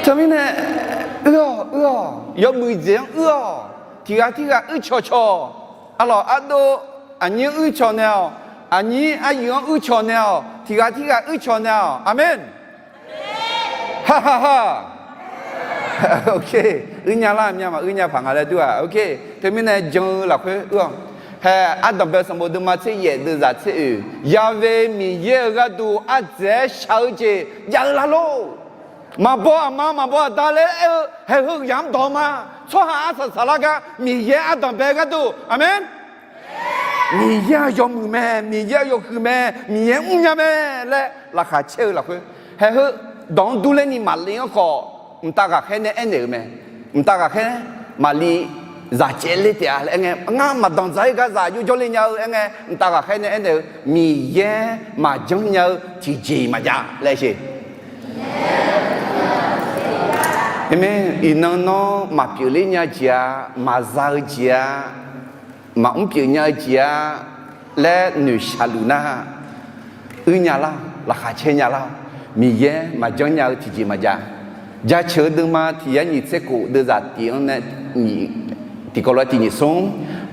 Teumirnae uir-awq, uir-awq, yawmuiq jeq-anr uir-awq. Tiq ghaq tirghaq uir cawqcawq. Arlawq ardov, Aqnyir uircawq naeq-awq. Aqnyir aryuif-anr uircawq naeq-awq. Tiqghaq tirghaq uircawq naeq-awq. Aqmeq. Hahaha. Uir nya lar, myav maq uir nya paq nga laer dur-aq. Teumirnae jan-eu lafkhoer ur-awq. Hae, Ardanqbae sanqbof deuvma tser yaef deuvzaq tser oeq, Ya'we Miqyaer-euq gharduq ardzaeq-aer shaq-eu jeq jav-eu lar lor. Maqbaw aqma maqbaw aqda laer aer-eu haeq heu yamq dawq ma. Tsawrhaq arsaq saqlar gar Miqyaer ardanqbae gharduq. Aqmeq. Miqyaer-aq yawmuiq mae, Miqyaer-aq yawhuiq mae, Miqyaer mrnya mae laer laqkhaq caer-eu lafkhoer, haeq heu dawq-anr durler ni maqle-anr khawf, mqtav ghaqkhaer nae aernaeq-euq mae. Mqtav ghaqkhaer maqli zaq caev ler taef-a laer aer ngae, ngar maqdanqdzaq-ir gar zaq yawjawr le nya-eu aer ngae, mqtav ghaqkhaer nae aernaeq-eu, Miqyaer maqjanr nya-eu tiqjeq-iq maqjav laer sher. Amen. Iqnan nawr maqpyeuf ler nya-eu jeq-a, maqza-eu jeq-a, maqmr pyeuf nya-eu jeq-a laer noeqshaq luf nar, uir nya lar, laqkhaq caer nya lar. Miqyaer maqjanr nya-eu tiqjeq maqjav. Jaceuq-eu deuvma tiq yar nyiq tser khof deuvzaq tiq-anr nae tiqkawv lof-aer tiq nyiq smr,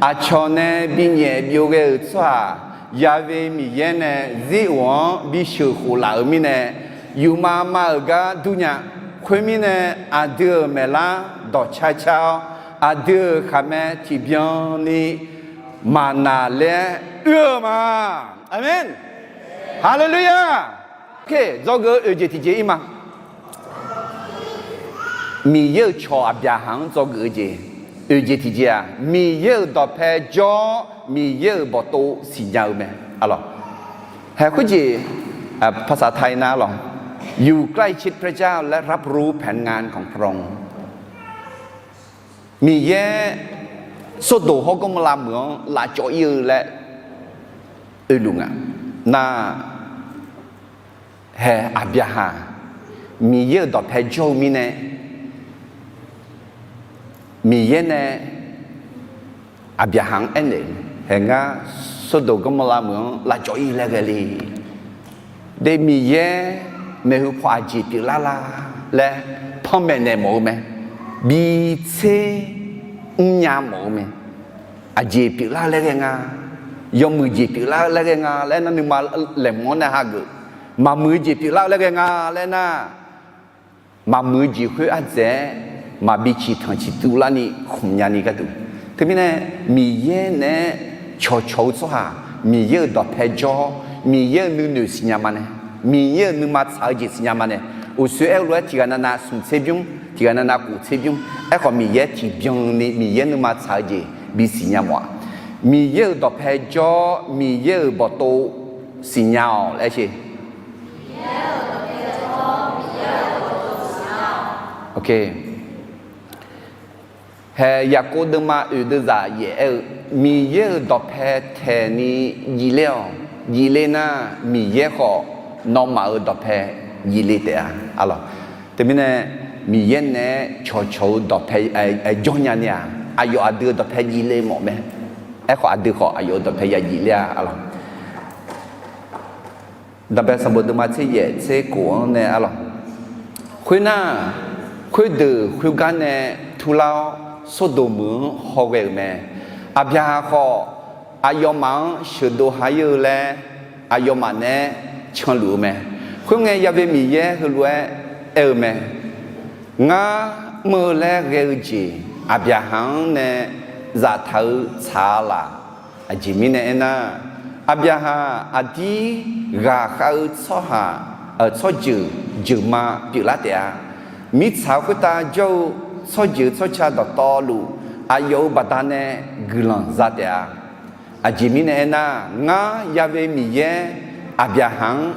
aqcawq nae binyaef byov ghae-euq tsawrhaq, Ya'we Miqyaer nae zir of-anr bisheuq khof laf-euq mirnae, yufmav mav-euq gar dur nya. Khoermirnae, aqdui-euq maeqlar dawqcar car-awr, aqdui-euq khaqmae tiqbyan ni maqnaq laer oe-eu ma. Aqmeq. Haleluya. Dzawgeuf-eu oeq jeq tiqjeq ir ma. Miqyaer-euq cawq Aqbyaqhaq-anr dzawgeuf-eu jeq, oeq jeq tiqjeq-aq, Miqyaer-euq dawqpae jawr-awr Miqyaer-euq bawqtov siqnya-eu mae. Hae khoerjeq, ภาษาไทย nar lawq, อยู่ใกล้ชิดพระเจ้าและรับรู้แผนงานของพระองค์ Miqyaer Sordoq hawr Gawrmawrlav meuq-anr lavcawv ir-eu laer oeluf nga. Nar, hae Aqbyaqhaq Miqyaer-euq dawqpae jawr-eu mirnae, Miqyaer nae Aqbyaqhaq-anr aernaeq-eu, hae ngar Sordoq Gawrmawrlav meuq-anr lavcawv ir laer ghae le. De Miqyaer maeqhu paw aqjeq pyeuflar la laer panmaeq naeq mawf-eu mae. Bitser mrnya mawf-eu mae. Aqjeq pyeuflar laer ghae nga, yawmuiq jeq pyeuflar laer ghae nga laer nar nuima laeqhmq-anr nae hageuf. Maqmuiq-eu jeq pyeuflar laer ghae nga laer nar, maqmuiq-eu jeq khoer ardzaeq-aer maqbi ciqtanq ciqtuv larni khmq nyani gharduq. Teumirnae, Miqyaer naeq-aer cawqcawq-eu tsawrhaq, Miqyaer-euq dawqpae jawr-awr Miqyaer-euq nuinoeq siqnya ma nae, Miqyaer-euq nuima tsaq-eu jeq siqnya ma nae, uqshoe aer-eu lof-aer tiqghaq navnav smq tser bymr, tiqghaq navnav kof tser bymr. Aerkhawf Miqyaer tiqbyan ni Miqyaer nuima tsaq-eu jeq bisiqnya mawf-aq, Miqyaer-euq dawqpae jawr-awr Miqyaer-euq bawqtov siqnya-awq laer sher. Hae Yaqkov deuvma oeq deuvzaq yaef aer-eu, Miqyaer-euq dawqpae taeqni jifler-awq. Jifler nar, Miqyaer khawf nawmaf-euq dawqpae jifle taef-a. Teumirnae, Miqyaer naeq-aer cawqcawq-eu dawqpae jawr nya ni-aq, aqyawf aqdui-euq dawqpae jifle mawf mae. Aerkhawf aqdui khawf aqyawf-euq dawqpae ya jifler-a. Daqbae sanqbof deuvma tser yaef tser kof-anr nae arlawq. Khoernar, khoerdeuq khoergar nae turlar-awr, Sordoq meuq-anr hawghae-euq mae. Aqbyaqhaq khawf, aqyawfmaf-anr sheuqdov ha-ir-eu laer, aqyawfmaf naeq-aer canluf-eu mae. Khoerngae, Ya'we Miqyaer heulof-aer aer-eu mae. Ngar mr-eu laer ghae-eu jeq, Aqbyaqhaq-anr nae zaftaq-eu tsaq-a laq. Aqjeq mirnae aernar, Aqbyaqhaq aqdir ghaqkhav-eu tsawrhaq, tsawrjeuq jeuqma pyeuflar taef-a. Mirtsaq khoertav jawr-eu tsawrjeuq tsawrca dawqtawvluf, aqyawf-euq baqdanae guiqlanq za taef-a. Aqjeq mirnae aernar, ngar Ya'we Miqyaer Aqbyaqhaq-anr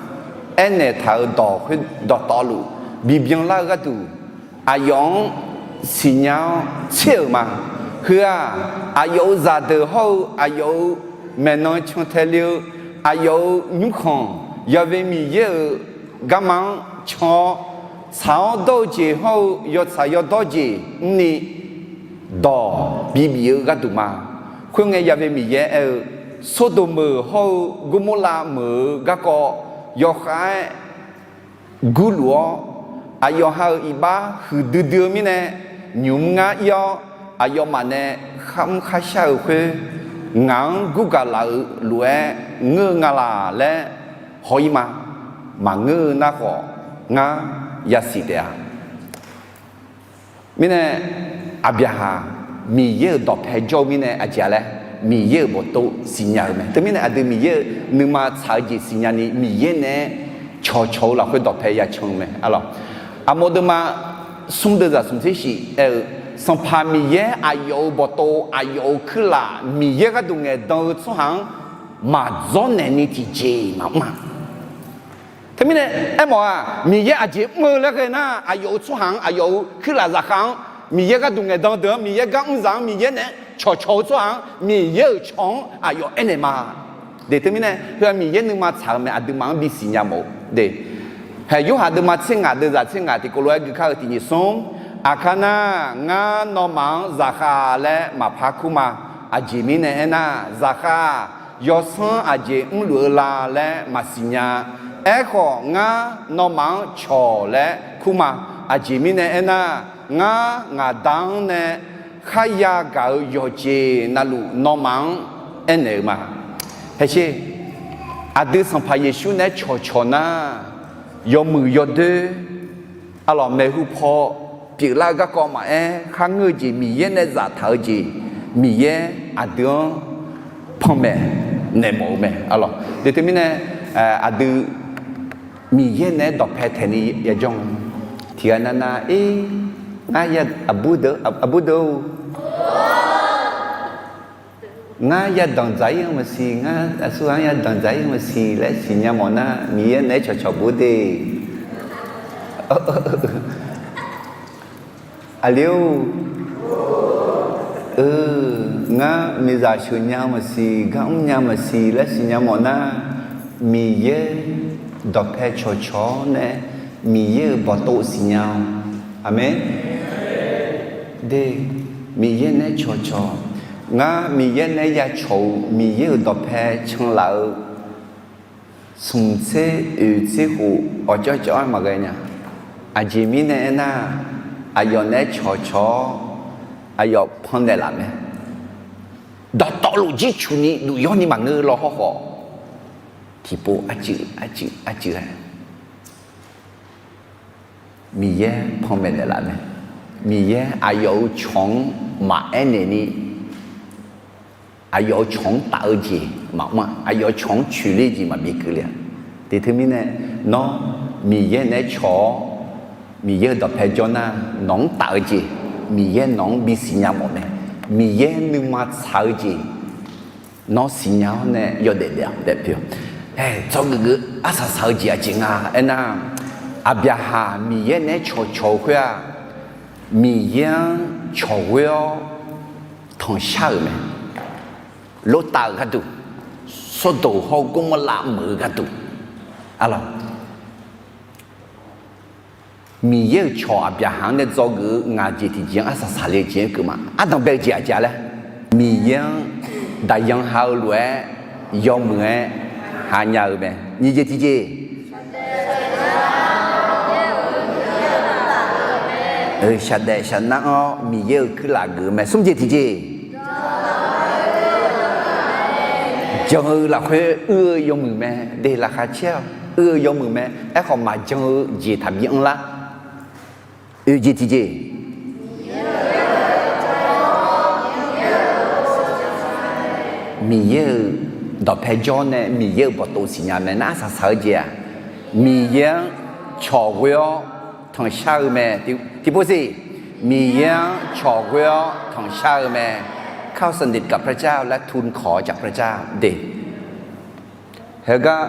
aernaeq taq-euq dawq khoer dawqtawvluf bibyan lar-eu gharduq, aqyawf-anr siqnya-awr tser-euq ma. Heu-aq, aqyawf-euq zaqdeuq hawr-eu aqyawf-euq maeqnan cantae le-eu aqyawf-euq nymrkhanq, Ya'we Miqyaer-euq garma-anr can-awr, tsaq-awr dawr-eu jeq hawr-eu yawtsaq yawdawr jeq mrni dawq bibif-eu gharduq ma. Khoerngae, Ya'we Miqyaer aer-eu, Sordoq meuq hawr-eu Gormorlav meuq-euq garkawv yawkhav-aer gurluf-awr, aqyawf ha-euq iqbax huiqdui dui-eu mirnae, nymq mr ngar ir-awr, aqyawfmaf nae kharmr kharshar-euq khoer ngaq-anr gurgaq laf-eu lof-aer ngeur-eu nga laq laer haw-ir ma. Maqngeur-eu nar khawf, ngar yasiq taef-a. Mirnae, Aqbyaqhaq Miqyaer-euq dawqpae jawr-eu mirnae aqjeq-a laer, Miqyaer-euq bawqtov siqnya-eu mae. Teumirnae aqdui Miqyaer-euq nuima tsaq-eu jeq siqnya ni Miqyaer naeq-aer cawqcawq-eu lafkhoer dawqpae yacan-eu mae. Arlawq, aqmawf deuvma smr deuvzaq smq tser shif aer-eu, Sanqpaq Miqyaer aqyawf-euq bawqtov, aqyawf-euq kuirlaf Miqyaer gharduq ngaeqdan-eu tsawrhaq-anr maqdzawr naeq ni tiqjeq maqmr-a. Teumirnae aermawf-aq, Miqyaer aqjeq mr-eu laer ghae nar, aqyawf-euq tsawrhaq-anr, aqyawf-euq kuirlaf zaqkhav-anr, Miqyaer gharduq ngaeqdan deuq-anr, Miqyaer gar mrzaq-anr, Miqyaer naeq-aer cawqcawq-eu tsawrhaq-anr, Miqyaer-euq cawq-anr aqyawf aernaeq ma. De teumirnae, heu-aq Miqyaer nuima tsaq-eu mae, aqduimaf-anr bisiqnya mawf-eu de. Haeq Yorhaq deuvma tser ngaq deuvzaq tser ngaq tiqkawv lof-aer gui kar-eu tiqnyif smr, Aqkar nar, ngar nawmaf-anr zaqkhav laer maqpar kur ma. Aqjeq mirnae aernar, zaqkhav-aq, yawsanr aqjeq mrluf-eu la laer maqsiq nya. Aerkhawf, ngar nawmaf-anr cawq laer kur ma. Aqjeq mirnae aernar, ngar ngaq Da-anr nae kharya gaq-eu yawqjeq navluf nawmaf-anr aernaeq-eu ma. Haeq sher, aqdui Sanqpaq Yeqsur naeq-aer cawqcawq nar, yawmuiq yawdoer, arlawq, maeqhu paw pyeuflar-eu garkawv maqaer, kharngeur-eu jeq, Miqyaer nae zaftaq-eu jeq, Miqyaer aqdui-anr panmaeq naeq mawf-eu mae. Arlawq, de teumirnae, aqdui Miqyaer naeq-aer dawqpae taeq ni yajawr-a. Tiqghaq navnav, ir, ngar ya, aqbur deuq, aqbur deuq-or, ngar yadanq dzaq-ir-anr maqsiq, ngar aqsurghaq-anr yadanq dzaq-ir-anr maqsiq laer siqnya mawf nar, Miqyaer naeq-aer cawqcawq bur de. Aqli-or, eu, ngar miqzaq sheuq nya maqsiq, gar mr nya maqsiq laer siqnya mawf nar, Miqyaer dawqpae cawqcawq-awr nae, Miqyaer-euq bawqtov siqnya-awq. Aqmeq. De, Miqyaer naeq-aer cawqcawq. Ngar Miqyaer naeq-aer yacawq-eu Miqyaer-euq dawqpae canlaf-eu smq tser oeq tser khof awqcawv cawv-aer maqghae nya. Aqjeq mirnae aernar, aqyawf naeq-aer cawqcawq-awr, aqyawf pannaeq laf mae. Dawqtawvluf jircuf ni duq yawr ni maqngeur law hawrkhawf, tiqpov arcuiv arcuiv arcuiv-aer Miqyaer panmaeq naeqlaf mae. Miqyaer aqyawf-euq cawq-anr maqaer naeq ni, aqyawf-euq cawq-anr taf-eu jeq maqmr-a, aqyawf-euq cawq-anr coeqler jeq maqbi keuvle-a. Tiqteu mirnae, nawr Miqyaer naeq-aer cawq-awr, Miqyaer-euq dawqpae jawr nar, nawq-anr taf-eu jeq, Miqyaer nawq-anr bisiq nya mawf mae. Miqyaer nuima tsaq-eu jeq, nawr siqnya-awr nae yawdaef daef-awq daef pyeuf-awq. Aer, dzawgeuf geuf arsaq saq-eu jeq aqjeq nga aernar, Aqbyaqhaq Miqyaer naeq-aer cawqcawq-eu khoer-aq, Miqyaer-anr cawqghoer-awr tanqshar-euq mae. Lortav-euq gharduq, Sawrdoq hawr Gormawrlav meuq-eu gharduq, arlawq, Miqyaer-euq cawq Aqbyaqhaq-anr nae dzawgeuf-eu ngaq jeq tiqjeq-anr arsaq saqle-eu jeq-anr keuv ma. Ardanq bae-eu jeq aqjeq-a laer, Miqyaer-anr daqyan ha-eu lof-aer yawmuiq-aer ha nya-eu mae. Nyiq jeq tiqjeq, shaqdaef shaqnar-awr Miqyaer-euq kuirlaf geuf-eu mae. Smr jeq tiqjeq, jan-eu lafkhoer uir-eu yawmuiq mae. De laqkhaq caer-awq, uir-eu yawmuiq mae. Aerkhawf maqjan-eu jeq taqbi anrlar. Oeq jeq tiqjeq, Miqyaer-euq dawqpae jawr nae Miqyaer-euq bawqtov siqnya mae. Nar arsaq saq-eu jeq-aq, Miqyaer-anr cawqghoer-awr tanqshar-eu mae. Tiqpov siq, Miqyaer-anr cawqghoer-awr tanqshar-eu mae. ข้าวสนิทกับพระเจ้า และทูลขอจากพระเจ้า de. Heugar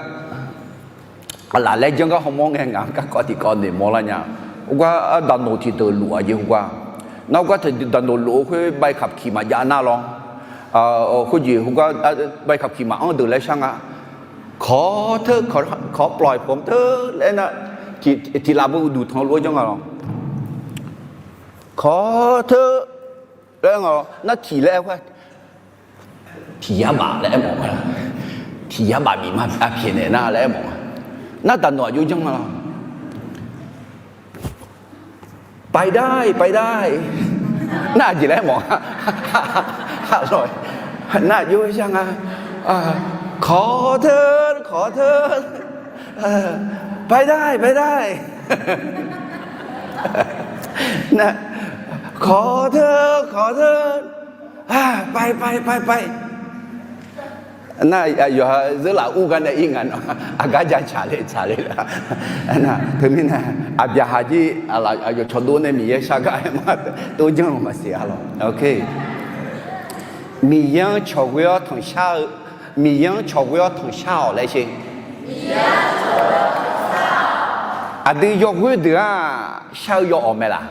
aqlaf laer janr gar hawmawr ngae ngaq-anr garkawv tiqkawv noeqmawr lar nya. Heugar daqnoq tiqdeuq lof-aq jeq heugar. Nar heugar daqnoq lof-eu khoer ใบขับขี่ maqjav nar lawr. Khoerjeq heugar ใบขับขี่ maqanr deuq laer shar nga. ขอเถอะ ขอปล่อยผมเถอะ laer nar, tiqlaf beu uqduq tanq lof-aer janr nga lawr. ขอเถอะ laer nga lawr. Nar tiq laer aer khoer, tiq yar baf laer aer mawf nga. Tiq yar baf bif ma arpyaeq naeq nar laer aer mawf nga. Nar daqnoq aqjox janr nga lawr. ไปได้ ไปได้ nar aqjeq laer aer mawf nga. Arlawq, Nar aqjox-aer shar nga, ขอเถอะ ขอเถอะ ไปได้ ไปได้ ขอเถอะ ขอเถอะ ไปไปไปไป Nar yawqha zeurlaf ur gar nae ir nga nawr, aqgar ja tsaq le tsaq le la. Teumirnae, Aqbyaqhaq jir aqyawf cawqdov nae Miqyaer shar gar aer ma, tov janr-eu maqsiq-a lawq. Miqyaer-anr cawqghoe-awr tanqshar-eu, Miqyaer-anr cawqghoe-awr tanqshar-awq laer sher. Aqdui yawghoer deuq-aq shar-eu yaw awq mae laq?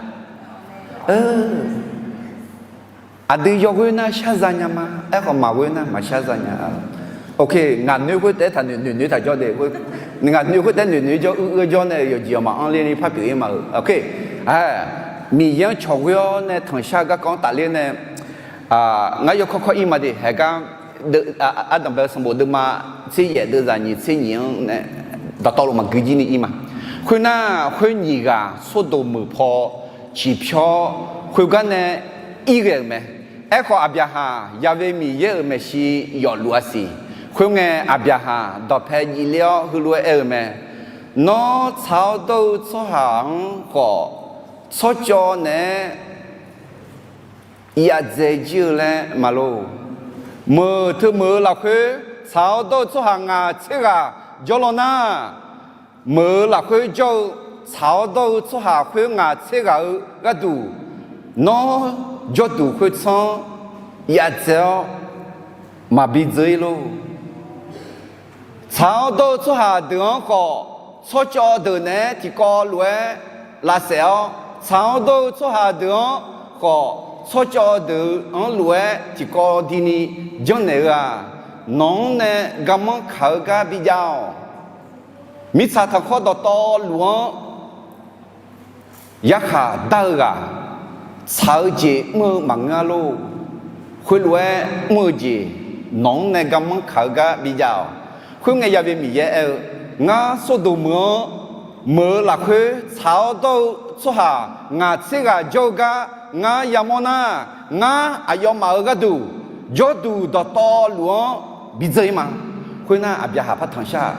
Aqdui yawghoer nar shar za nya ma. Aerkhawf maqghoer nar maqshar za nya. Ok, ngaq noeq khoertaef taqnoeq noeq noeq taq jawr de. Ngaq noeq khoertaef noeq noeq jawr uir uir jawr nae yawqjeq yawqmaf anr ler ni par pyeuf-ir ma-eu. Ok, Miqyaer-anr cawqghoe-awr nae tanqshar garkawv-anr tafler nae, ngar yawkawr kawr ir ma de. Haeqgar, ardanqbae-eu sanqbof deuvma tser yaef deuvzaq nyiq tser nyiq-anr nae dawqtawvluf maqgui jir ni ir ma. Khoernar, khoer nyiq ghaq Sordoq meuq paw ciqpyawr khoergar nae ir ghae-euq mae. Aerkhawf, Aqbyaqhaq yav ve Miqyaer-euq maeqshi yawfluf-a siq. Khoerngae, Aqbyaqhaq dawqpae jivler-awr heulof-aer aer-eu mae. Nawr tsaq-awr dawr-eu tsawrhaq-anr khawf, tsawrcawv naeq-aer yadzae jir-eu laer maqlor. Meuq teu meuq-eu lafkhoer tsaq-awr dawr-eu tsawrhaq ngaq tser ghaq jawr law nar, meuq-eu lafkhoer jawr-eu tsaq-awr dawr-eu tsawrhaq khoer ngaq tser ghaq-eu gharduq, nawr jawrduq khoertsanr yadzae-awr maqbi dzeur-ir lor. Tsaq-awr dawr-eu tsawrhaq deuq-anr khawf, tsawrcawv deuq naeq-aer tiqkawv lof-aer lavsaef-awr, tsaq-awr dawr-eu tsawrhaq deuq-anr khawf, tsawrcawv deuq-anr lof-aer tiqkawv dini janrnaeq-eu-aq, nawq-anr nae garmanr kaq-eu gar bijav-awq. Mirtsaq tanqkhawr dawqtawvluf-anr yarkhaq dar-eu ghaq, tsaq-eu jeq mr-eu maqngeur-a lor. Khoerlof-aer mr-eu jeq nawq-anr nae garmanr kaq-eu gar bijav-awq. Khoerngae yav ve Miqyaer aer-eu, Ngar Sordoq meuq-anr, meuq-eu lafkhoer tsaq-awr dawr-eu tsawrhaq ngaq tser ghaq jawr-eu gar ngar yamawr nar, ngar aqyawfmaf-euq gharduq jawrduq dawqtawvluf-anr bidzeur-ir ma. Khoernar, Aqbyaqhaq par tanqshar-aq,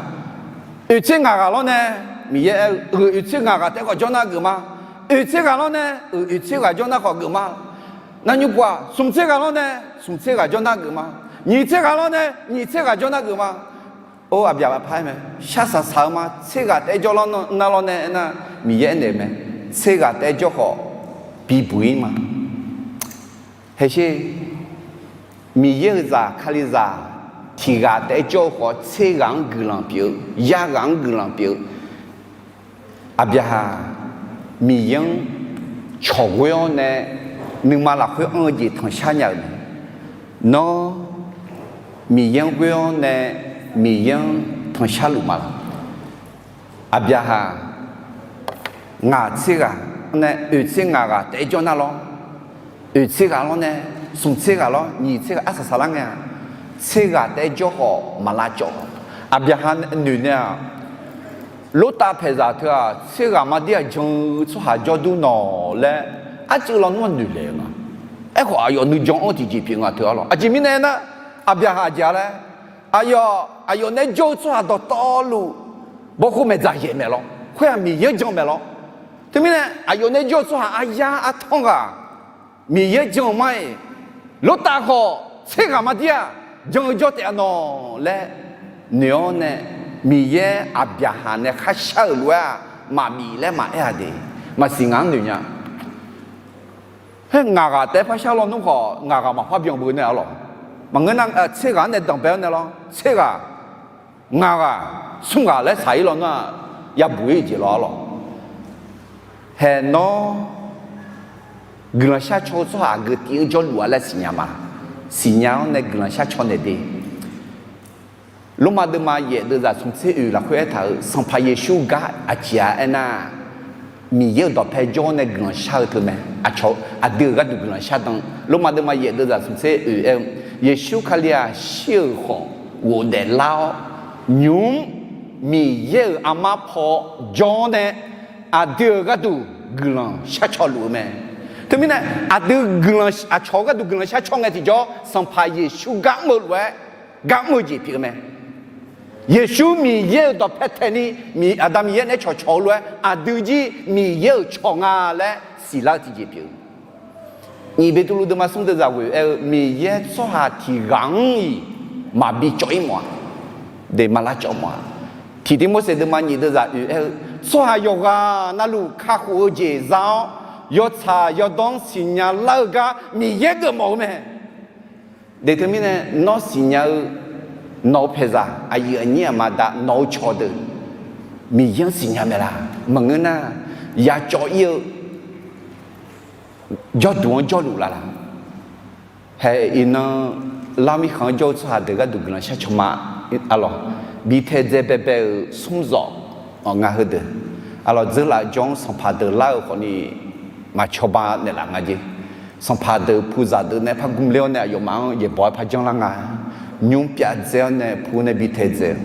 oeq tser ngaq ghaq lawr nae, Miqyaer aer-eu, oeq tser ngaq ghaq taef-aer khawf jawr nar geuf ma. Oeq tser ghaq lawr nae, oeq tser ghaq jawr nar khawf geuf ma. Nar nymr pov-aq, smq tser ghaq lawr nae, smq tser ghaq jawr nar geuf ma. Nyiq tser ghaq lawr nae, nyiq tser ghaq jawr nar geuf ma. Or, Aqbyaqhaq par-aer mae, shar saq saq-eu ma. Tser ghaq taef-aer jawr nar lawr nae aernar, Miqyaer aernaeq-eu mae, tser ghaq taef-aer jawr khawf bibuq-ir ma. Haeqsher, Miqyaer-euq zaq Kalizaq tiq ghaq taef-aer jawr-eu khawf, tser ghaq-anr guiqlanq pyeuf-eu, yar ghaq-anr guiqlanq pyeuf-eu. Aqbyaqhaq Miqyaer-anr cawqghoe-awr nae nuima lafkhoer anr-eu jeq tanqshar nya-euq mae. Nawr Miqyaer-anr ghoe-awr nae Miqyaer-anr tanqshar luf ma laq? Aqbyaqhaq ngaq tser ghaq nae oeq tser ngaq ghaq taef-aer jawr nar lawr, oeq tser ghaq lawr nae, smq tser ghaq lawr, nyiq tser ghaq arsaq saqlar ngae-a, tser ghaq taef-aer jawr khawf maq lavcawv. Aqbyaqhaq noeq nae-aq, Lortav paeqzaq teu-aq, tser ghaq mardir-aq jan-eu tsawrhaq jawr dur nawq laer, arcuiv lawnmr-anr noeq laeq-eu nga. Aerkhawf, aqyawf nuijan-anr tiqjeq pyeuf nga teu-a lawq. Aqjeq mirnae aernar, Aqbyaqhaq aqjeq-a laer, aqyawf, aqyawf nae jawr-eu tsawrhaq dawqtawvluf, bawrkhof maeqdzaq yaeq maeq lawr, khoer-aq Miqyaer jan maeq lawr. Teumirnae, aqyawf nae jawr-eu tsawrhaq aryar artanr ghaq Miqyaer jan-eu ma-iq, Lortav khawf tser ghaq mardir-aq jan-eu jawr taef-a nawq laer noeq-awr nae, Miqyaer Aqbyaqhaq nae kharshar-euq lof-aer-aq, maqbif laer maqaer-a de. Maqsiq ngaq-anr noeq nya. Haer, ngaq ghaq taef-aer par shar lawnmr khawf, ngaq ghaq maqpar byan beu nae-a lawq. Maqngeur nar, tser ghaq-anr nae danqbae-awr nae lawr, tser ghaq, ngaq ghaq, smr ghaq laer saq-ir lawnmr-aq, yabuq-ir jeq lawr-a lawq. Haeq nawr guiqlanq shar caw-eu tsawrhaq aqgeu tiv-anr jawrluf-a laer siqnya ma. Siqnya-awr nae guiqlanq shar caw naeq de. Lormav deuvma yaef deuvzaq smq tser oeq lafkhoer aertaq-euq Sanqpaq Yeqsur gar aqjeq-a aernar, Miqyaer-euq dawqpae jawr-awr nae guiqlanq shar-eu teu mae. Aqcawq aqdui-euq gharduq guiqlanq shar dan. Lormav deuvma yaef deuvzaq smq tser oeq aer-eu, Yeqsur Kali-aq shir-euq khawf ghofdaef lar-awr, nymq-mr Miqyaer-euq armar paw jawr-awr nae aqdui-euq gharduq guiqlanq shar caw luf-eu mae. Teumirnae aqdui guiqlanq aqcawq-eu gharduq guiqlanq shar caw ngae tiqjawr, Sanqpaq Yeqsur gar mr-eu lof-aer gar mr-eu jeq pyeuf-eu mae. Yeqsur Miqyaer-euq dawqpae taeqni Aqda Miqyaer naeq-aer cawqcawq-eu lof-aer aqdui jir Miqyaer-euq cawq nga laer siqlar-eu tiqjeq pyeuf-eu. Nyiq Beqtuvluv deuvma smr deuv zaq ghoeq aer-eu, Miqyaer tsawrhaq tiq ghaq-anr-iq maqbi cawv-ir mawf-a, de maqlar cawv mawf-a. Tiq Tiqmorseq deuvma nyiq deuv zaq oeq aer-eu, tsawrhaq yawqghaq navluf kakhof-eu jeq za-awr, yawtsaq yawdawr-anr siqnya lar-eu gar Miqyaer geufmawf-eu mae. De teumirnae nawr siqnya-eu nawq-eu paeqzaq, aqyuif aqnyir aqma aqda nawq-eu cawqdeuq, Miqyaer-anr siqnya mae laq? Maqngeur nar, yacawv-ir-eu jawrduq-anr jawrluf laf laq? Hae iqnan, lar mirkhanq-anr jawr-eu tsawrhaq deuq gharduq guiqlanq shar caw ma. Arlawq, bi taedzae baebae-euq smr zawf, ngaq heudeuq, arlawq, dzeurlaf jawr-anr sanqpaq deuq lar-eu khawfni maqcaw ba naeqlaf nga jeq. Sanqpaq deuq puqzaq deuq nae par gmq ler-awr nae aqyawfmaf-anr yaeqbawq-aer par janrlar nga. Nymr pyav dzae-awr nae pu nae bi taedzae-eu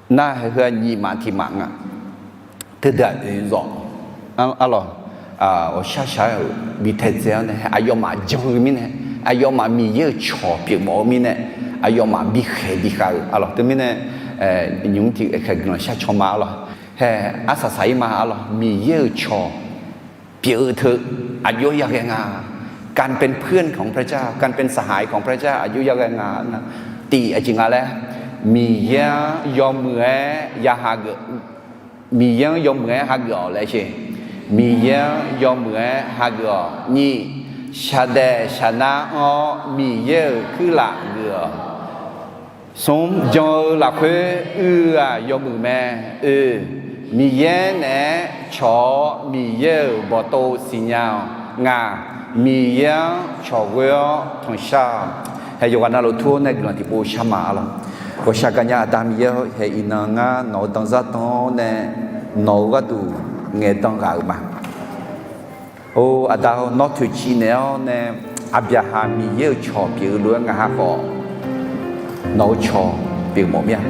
nar, hae heu-aq nyiq maf tiq maf nga. Teudeuq-aq oeq zawf, arlawq, ghawqshaq shaq-aer-euq bi taedzae-awr nae aqyawfmaf jan-eu mirnae, aqyawfmaf Miqyaer-euq cawq pyeufmawf-eu mirnae, aqyawfmaf bikhaeq bikhav-eu arlawq. Teumirnae nymq tiq khaeq guiqlanq shar caw ma arlawq. Hae, arsaq saq-ir ma arlawq, Miqyaer-euq cawq pyeuf-eu teu aqjox yaghae nga. การเป็นเพื่อนของพระเจ้า การเป็นสหายของพระเจ้า aqjox yaghae nga. Tiq aqjeq nga laer, Miqyaer-anr yawmuiq-aer ya hageuf, Miqyaer-anr yawmuiq-aer hageuf-awq laer sher. Miqyaer-anr yawmuiq-aer hageuf-awq. Nyiq, shaqdaef shaqnar anr-awr Miqyaer-euq kuirlaf geuf-awq. Smr, jan-eu lafkhoer uiq-aq yawmuiq mae. Oe, Miqyaer naeq-aer cawq-awr Miqyaer-euq bawqtov siqnya-awq. Ngaq, Miqyaer-anr cawq ghoe-awr tanqshar-awq. Hae yawqghaq navluf tur-awr nae guiqlanq tiqpov shar ma arlawq. Ghawqshaq gaqnya Aqda Miqyaer-or, hae iqnan ngar nawq-eu danzar dan-awr nae nawq-eu gharduq ngaeqdan ghaq-euq ma. Or Aqda-or, nawr toeqciv naeq-awr nae Aqbyaqhaq Miqyaer-euq cawq pyeuf-eu lof-aer ngaq ha khawf nawq-eu cawq pyeufmawf mir-a.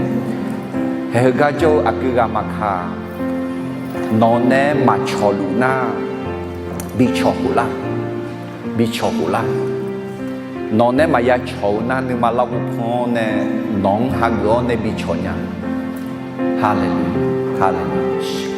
Hae heugar jawr-eu aqgeu ghaq maqkaq, nawq nae maqcawq luf nar, bi cawq khof lar, bi cawq khof lar. Nawq nae maqya cawq-eu nar, nuima larghov pan-awr nae nawq-anr hageuf-awr nae bi cawq nya. Haleluya, haleluya.